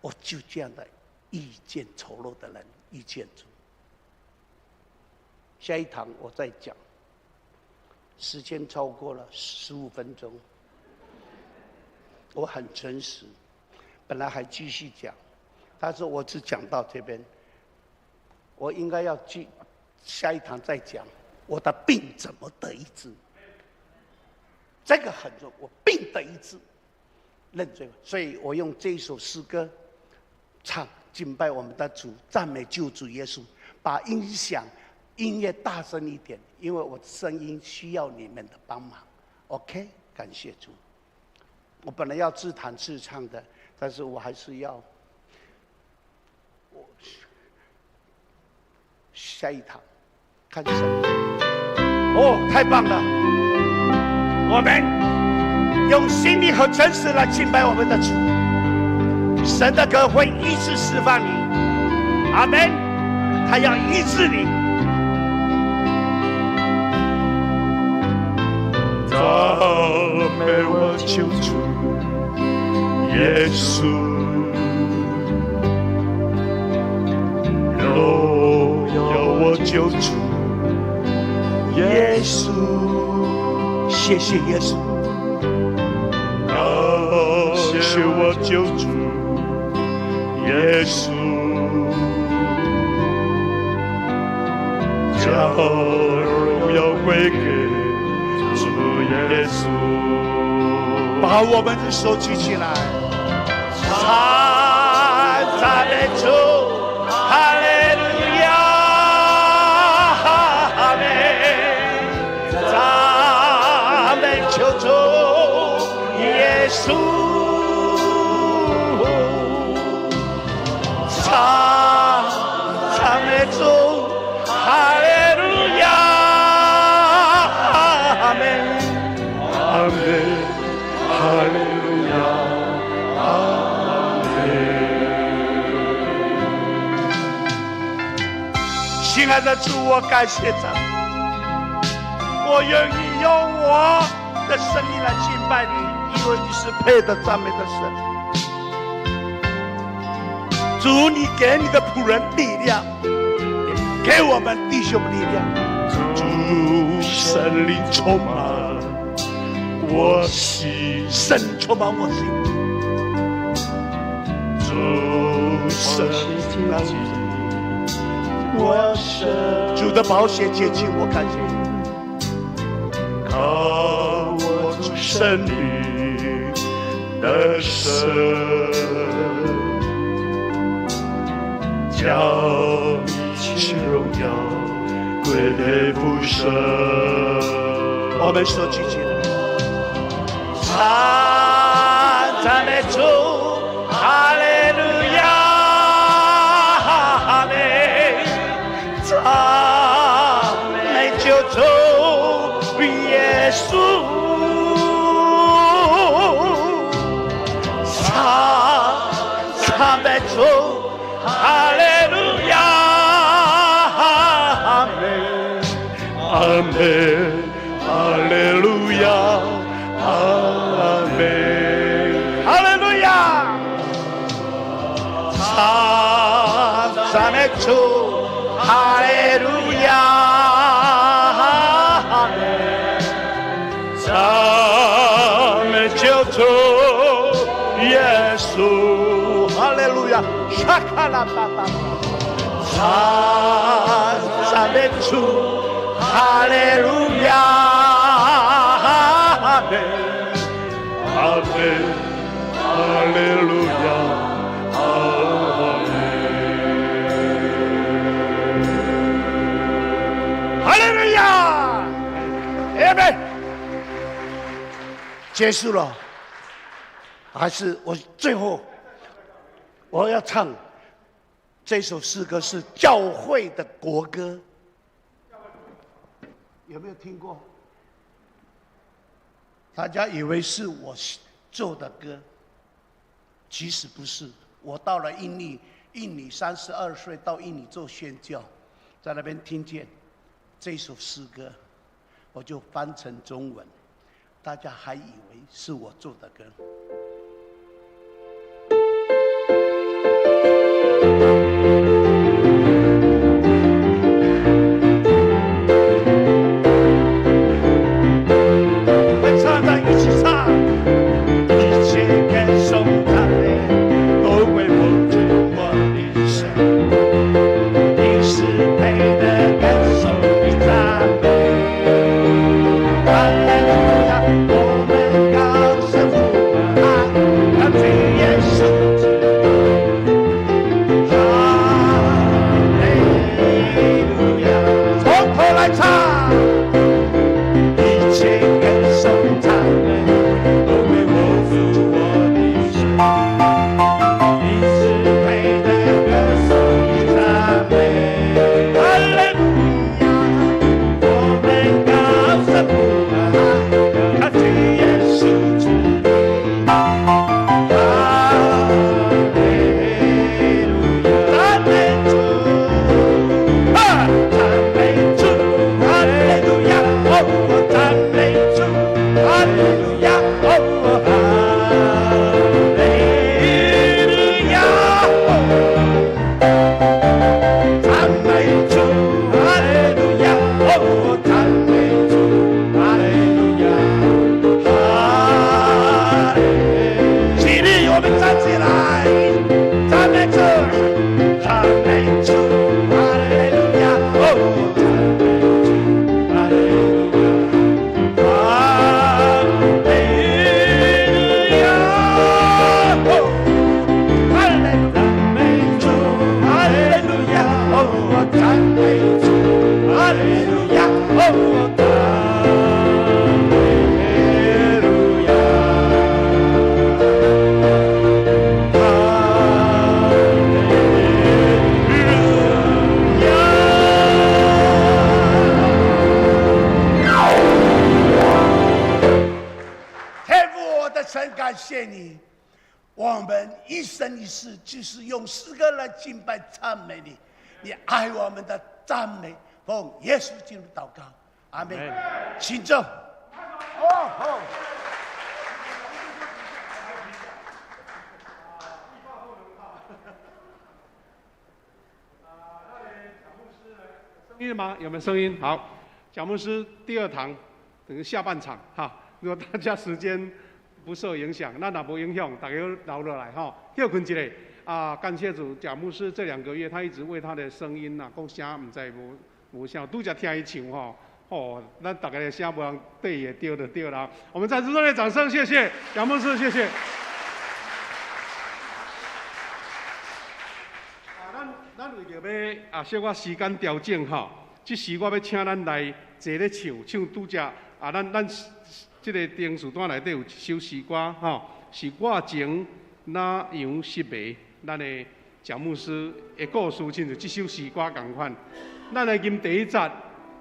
F: 我就这样的遇见丑陋的人，遇见主。下一堂我再讲，时间超过了15分钟。我很诚实，本来还继续讲，但是我只讲到这边。我应该要去下一堂再讲我的病怎么得医治，这个很重要。我病得医治，认罪，所以我用这一首诗歌唱敬拜我们的主，赞美救主耶稣，把音响音乐大声一点，因为我声音需要你们的帮忙。OK，感谢主。我本来要自弹自唱的，但是我还是要我下一堂看神。哦，太棒了！我们用心灵和诚实来敬拜我们的主，神的歌会医治释放你。阿门。他要医治你。
C: 赞美我救主耶稣，荣耀我救主耶稣，
F: 谢谢耶稣，
C: 感谢我救主耶稣，将荣耀归给主耶稣。
F: 把我们的手举起来，唱赞美主，哈利路亚，阿门。赞美救主耶稣，唱赞美主，哈利路亚，阿门，
C: 阿门。哈利路亚，阿门。
F: 亲爱的主，我感谢赞美，我愿意用我的生命来敬拜你，因为你是配得赞美的神。主，你给你的仆人力量，也给我们弟兄力量。
C: 主，圣灵充满我心，
F: 圣灵充满我心。
C: 主，圣灵我身，
F: 主的宝血洁净我，感谢你。
C: 靠我主圣灵的神，将一切荣耀归给父神。
F: 我们手举起来，唱赞美主，哈利路亚，阿门。赞美救主耶稣，唱赞美主，哈利路亚，阿门，
C: 阿门，哈利路亚，阿门，
F: 哈利路亚。赞美主，哈利路亚，阿们，赞美救主耶稣，哈利路亚，沙卡拉巴巴，赞美主，哈利路亚，阿们，阿们，哈利路亚，阿们，哈利路亚，阿们。结束了，还是我最后我要唱这首诗歌，是教会的国歌，有没有听过？大家以为是我做的歌，其实不是。我到了印尼，印尼32岁到印尼做宣教，在那边听见这首诗歌，我就翻成中文，大家还以为是我做的歌。会唱的一起唱，一切歌颂赞美都归我主我的神，你是配得歌颂的赞美。哈利路亚，我们高声呼喊，感谢耶稣基督。哈利路亚，从头来唱。一切歌颂赞美都归我主我的神，你是配得歌颂的赞美。哈利路亚，我们高声呼喊，感谢耶稣基督。哈利路亚，赞美主，哈，赞美主，哈利路亚，哦，赞美主，哈利路亚，哦，哈利路亚，赞美主，哈利路亚，哦，赞美主，哈利路亚，哈利。起立，我们站起来，赞美主，赞美主，哈利路亚，哦，赞美主，哈利路亚，哈利路亚，哦，哈利赞美主，哈利路亚，哦，赞美主，哈利路亚，哦，哈利路亚。哈利路亚！天父，我的神，感谢你，我们一生一世就是用诗歌来敬拜赞美你，你爱我们的赞美，奉耶稣基督祷告，阿门。请坐。哦哦。
D: 声音吗？有没有声音？好，蒋牧师第二堂等于下半场哈。如果大家时间不受影响，那若无影响，大家留落来哈。歇睏一下啊，感谢主，蒋牧师这2个月他一直为他的声音呐，讲声毋知无啥，拄才听伊唱吼，哦，咱大家的声无人对也对就对啦。我们再次热烈掌声，谢谢蒋牧师，谢谢。啊，咱为著欲啊，小可时间调整吼，这时我欲请咱来坐咧唱，唱拄才啊，咱这个电视单内底有一首诗歌吼，是我情哪样失迷，咱的蒋牧师的故事，亲像这首诗歌仝款。咱来吟第一节，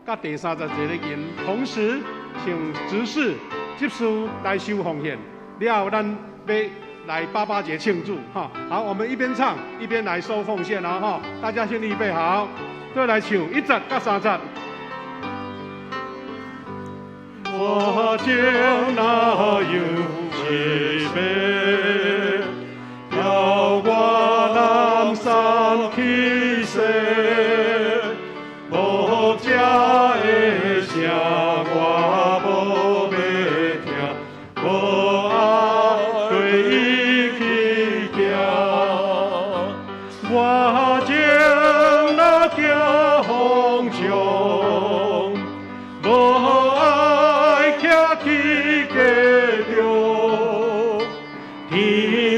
D: 佮第三节坐咧吟，同时请执事、执事来收奉献，了后咱欲来八八节庆祝哈。好，我们一边唱一边来收奉献了哈，大家先预备好，再来唱一节佮三节。我情哪样失迷，叫我南山去说，
C: 牧者的声我无欲听，无爱对伊去行。我情若行风上，无爱徛起家中，天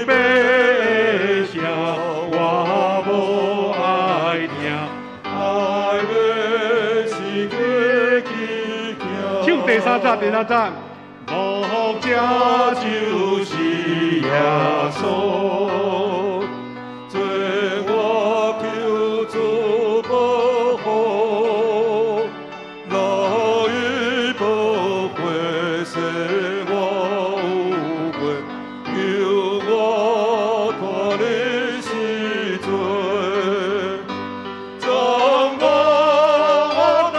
C: 父的声我无爱听，爱的是过去行。
D: 唱第三节，第三节。
C: 牧者就是耶稣，做我求主保护，落伊宝血洗我污秽，救我脱离死罪，将我的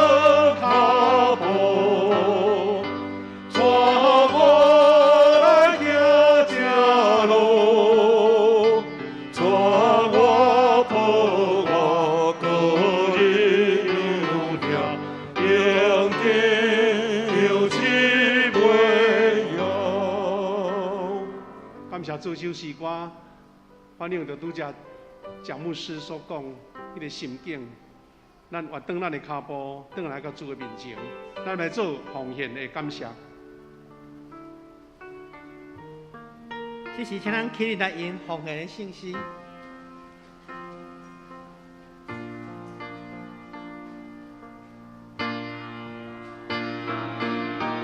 C: 脚步，带我来行正路，带我抱我过日羊听，迎接羊起袂摇。
D: 感谢主，这首诗歌，反映著拄才蒋牧师所讲彼个心境。咱活转咱的跤步，转来到主的面前，咱來做奉獻的感謝。
E: 這時，請咱起立來吟奉獻的聖詩。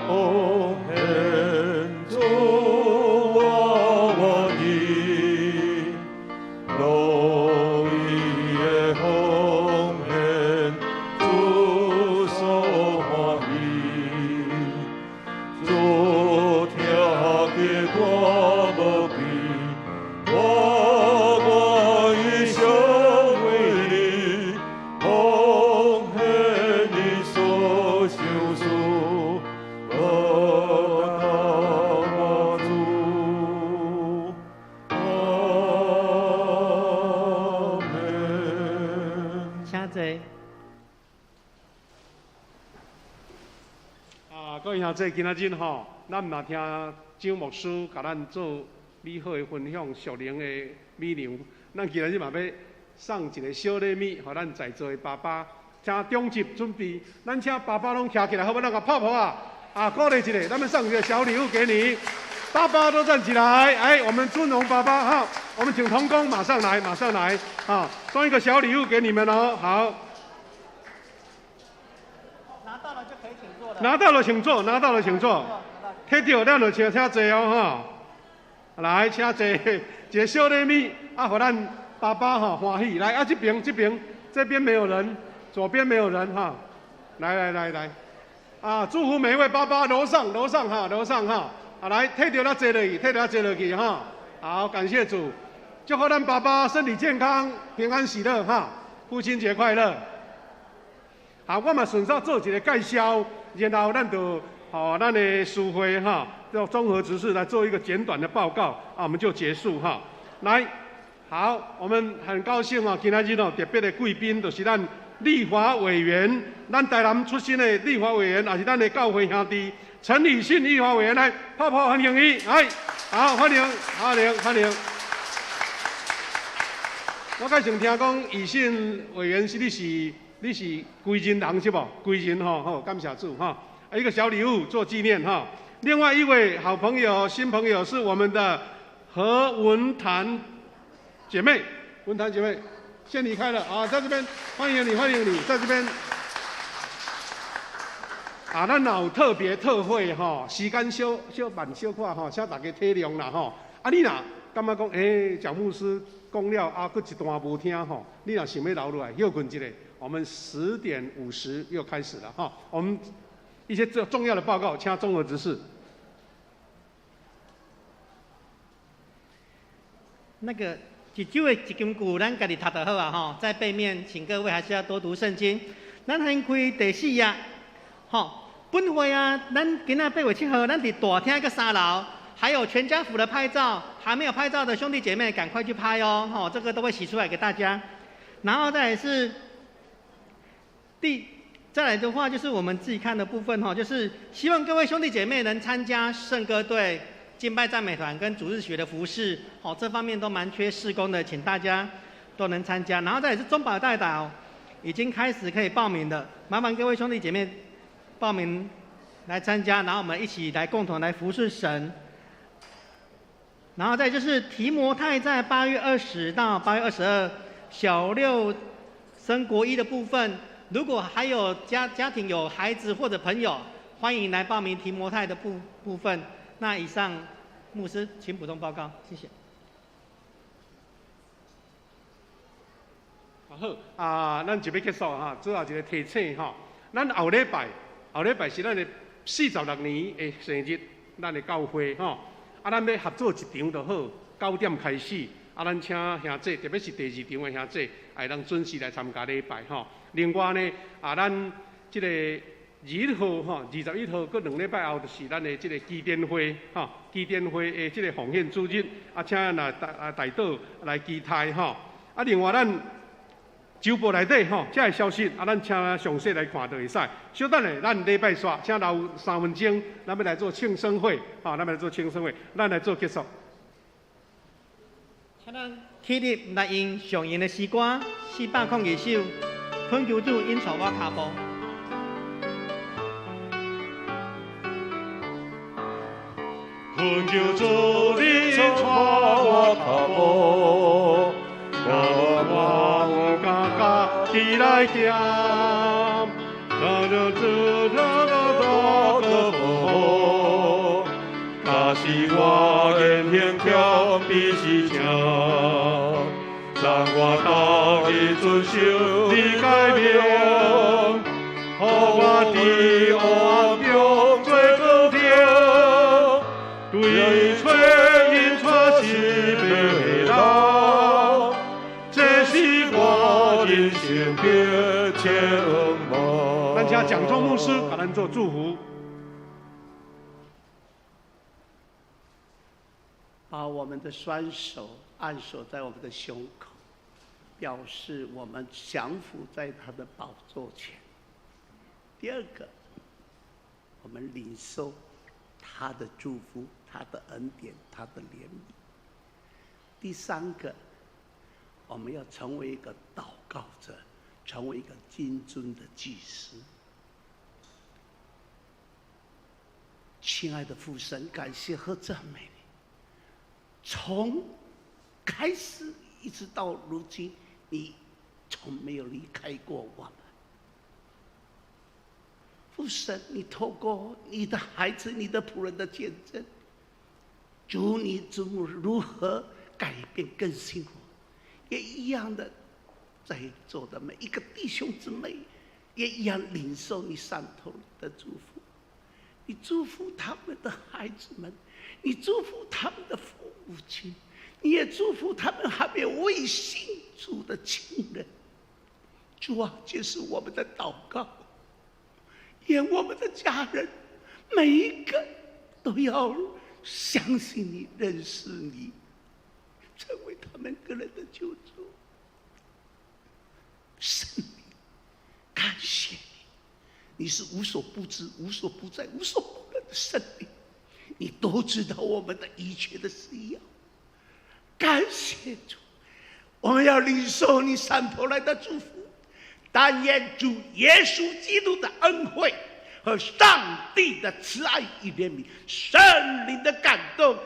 C: 奉獻主，我願意，樂意的奉獻，主所歡喜。主疼惜我無比，我願意成為你，奉獻你所賞賜。無夠我主，阿們。
E: 請坐。
D: 啊，各位兄弟，今仔日吼，咱嘛聽張牧師共咱做美好的分享，屬靈的美糧。咱今仔日嘛欲送一个小禮物，予咱在座的爸爸，請中集準備。咱請爸爸攏徛起來，好無？咱共拍噗仔，啊，鼓勵一下，咱們送一個小禮物給你。爸爸都站起來，哎，我們尊榮爸爸哈，我們請同工馬上來，馬上來，啊，送一個小禮物給你們哦，好。
E: 拿到了就可以請坐了。
D: 拿到了請坐，拿到了請坐。提到咱就請請坐哦，哈。來，請坐，一個小禮物，啊，予咱爸爸吼歡喜。來，啊，這邊這邊這邊沒有人，左邊沒有人哈。來來來來，啊，祝福每一位爸爸，樓上樓上哈，樓上哈。啊，來，提到咱坐落去，提到咱坐落去哈。好，感謝主，祝福咱爸爸身體健康，平安喜樂哈。父親節快樂。好，我嘛順手做一個介紹，然後咱就吼咱的書會哈，做綜合執事來做一個簡短的報告，啊，我們就結束哈。來，好，我們很高興哦，今仔日哦特別的貴賓就是咱立法委員，咱台南出身的立法委員，也是咱的教會兄弟陳以信立法委員，來，泡泡歡迎伊，來，好，歡迎，歡迎，歡迎。我較先聽講，以信委員是你是。你是歸仁人是無？歸仁吼，好，感謝主哈！一個小禮物做紀念哈。另外一位好朋友、新朋友是我們的何文潭姐妹，文潭姐妹先離開了啊，在這邊歡迎你，歡迎你，在這邊。啊，咱若有特別特惠吼，時間小小慢小可吼，請大家體諒啦吼。啊，你若感覺講，欸，蔣牧師講了啊，閣一段無聽吼，你若想欲留落來歇睏一下。我們10:50又開始了哈，我們一些重重要的報告，請綜合執事。
E: 那個一周的一金句，咱家己讀就好啊吼。在背面，請各位還是要多讀聖經。咱先開第四頁，吼，本會啊，咱今仔8月7號，咱佇大廳閣三樓，還有全家福的拍照，還沒有拍照的兄弟姐妹，趕快去拍哦，吼，這個都會洗出來給大家。然后再来是再来的话就是我们自己看的部分哈，就是希望各位兄弟姐妹能参加圣歌队、敬拜赞美团跟主日学的服事，好，这方面都蛮缺事工的，请大家都能参加。然后再来是中保代祷已经开始可以报名的，麻烦各位兄弟姐妹报名来参加，然后我们一起来共同来服侍神。然后再就是提摩太在8月20到8月22，小六升国一的部分，如果还有家庭有孩子或者朋友，欢迎来报名提摩太的部分。那以上牧师请补充报告，谢谢。
D: 好啊，咱就要结束哈，最后一个提醒哈，咱后礼拜是咱的46年的生日，咱的教会吼。啊，咱欲合做一场就好，9点开始。啊，咱请兄弟，特别是第二场的兄弟，会当准时来参加礼拜吼。另外呢，啊，咱这个21号吼，21号阁2礼拜后，就是咱的这个基甸会吼，基甸会的这个奉献主日，啊，请咱大岛来期待吼。啊，另外咱周报内底吼，这个消息啊，咱请详细来看就会使。稍等下，咱礼拜煞，请留3分钟，咱欲来做庆生会，吼，咱欲来做庆生会，咱来做结束。
E: 请咱起立来用上用的诗歌402首，恳求主引带我脚步。
C: 恳求主引带我脚步，让我有敢家己来行，咱就做咱个大个步，假使我言行谦卑是正，让我逐日遵守你诫命，予我伫黑暗中做光灯，对找引带是白的人。这是我人生迫切愿望。
D: 咱请蒋中牧师给咱做祝福。
F: 把我们的双手按手在我们的胸口，表示我们降服在他的宝座前。第二个，我们领受他的祝福、他的恩典、他的怜悯。第三个，我们要成为一个祷告者，成为一个金尊的祭司。亲爱的父神，感谢和赞美你。从开始一直到如今，你从没有离开过我们。父神，你透过你的孩子、你的仆人的见证，主你怎么如何改变更新我，也一样的，在座的每一个弟兄姊妹，也一样领受你上头的祝福。你祝福他们的孩子们，你祝福他们的父母亲，你也祝福他们还没有未信主的亲人。主啊，这是我们的祷告，愿我们的家人每一个都要相信你，认识你，成为他们个人的救主。神，感谢你，你是无所不知、无所不在、无所不能的神灵，你都知道我们的一切的需要。感谢主，我们要领受你上头来的祝福。但愿主耶稣基督的恩惠和上帝的慈爱与怜悯、圣灵的感动，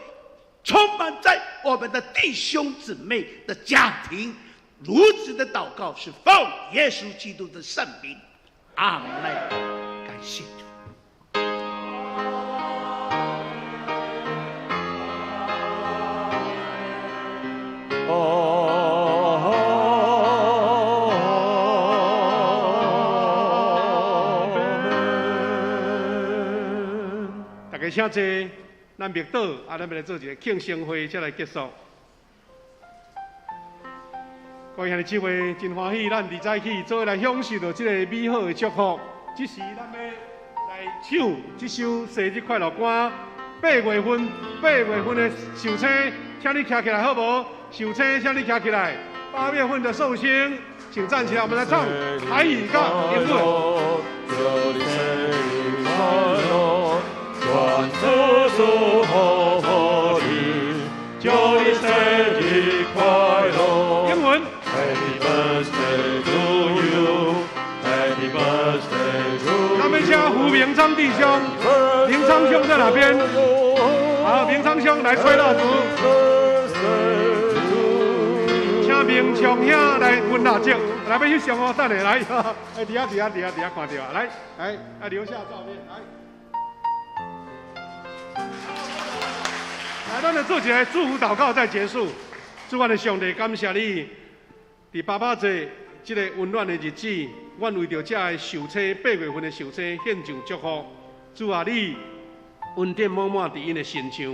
F: 充满在我们的弟兄姊妹的家庭。如此的祷告是奉耶稣基督的圣名，阿们。感谢主。
D: 大家请坐，咱默祷，啊，咱欲来做一个庆生会，才来结束。各位兄弟姊妹，真欢喜，咱伫早起做伙来享受到这个美好的祝福。这时，咱欲来唱这首生日快乐歌。8月份，8月份的寿星，请你徛起来好无？寿星，请你徛起来。8月份的寿星，請站起來，我們來唱台語佮英文。
C: 祝你生日快樂，願主祝福你，祝你生日快樂。
D: 英文。
C: Happy birthday to you, Happy birthday to you。
D: 咱們請胡明昌弟兄，明昌兄在哪邊？好，明昌兄來吹蠟燭。請明昌兄來噴蠟燭，來欲翕相哦，等下來，哎，佇遐佇遐佇遐佇遐看著啊，來，來，來留下照片，來。來，咱來做一个祝福禱告，再結束。主阮的上帝，感謝你，佇爸爸節這個溫暖的日子，阮為著這个壽星8月份的壽星獻上祝福。主啊，你恩典滿滿佇𪜶的身上，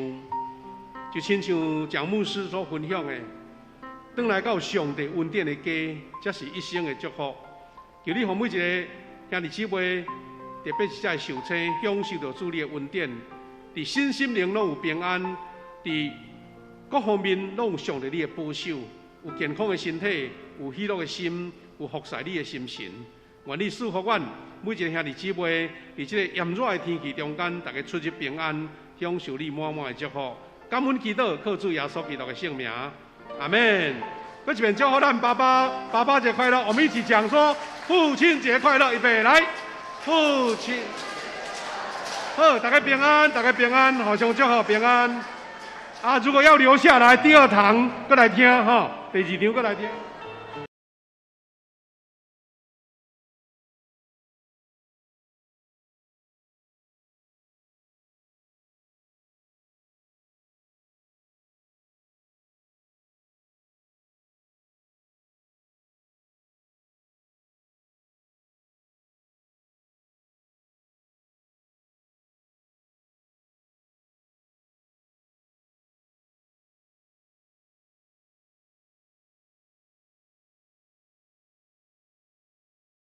D: 就親像蔣牧師所分享的，轉來到上帝恩典的家，才是一生的祝福。求你予每一个兄弟姊妹，特別是這个壽星，享受著主你的恩典，佇身心靈攏有平安，佇各方面攏有上帝你的保守，有健康的身體，有喜樂的心，有服侍你的心神。願你賜福阮每一个兄弟姊妹，佇這個炎熱的天氣中間，大家出入平安，享受你滿滿的祝福。感恩祈禱，靠主耶穌基督的聖名，阿們。閣一遍祝福咱爸爸，爸爸節快樂！我們一起講說父親節快樂，預備來，父親，好，大家平安，大家平安，互相祝福平安。啊，如果要留下來，第二堂閣來聽哈，第二場閣來聽。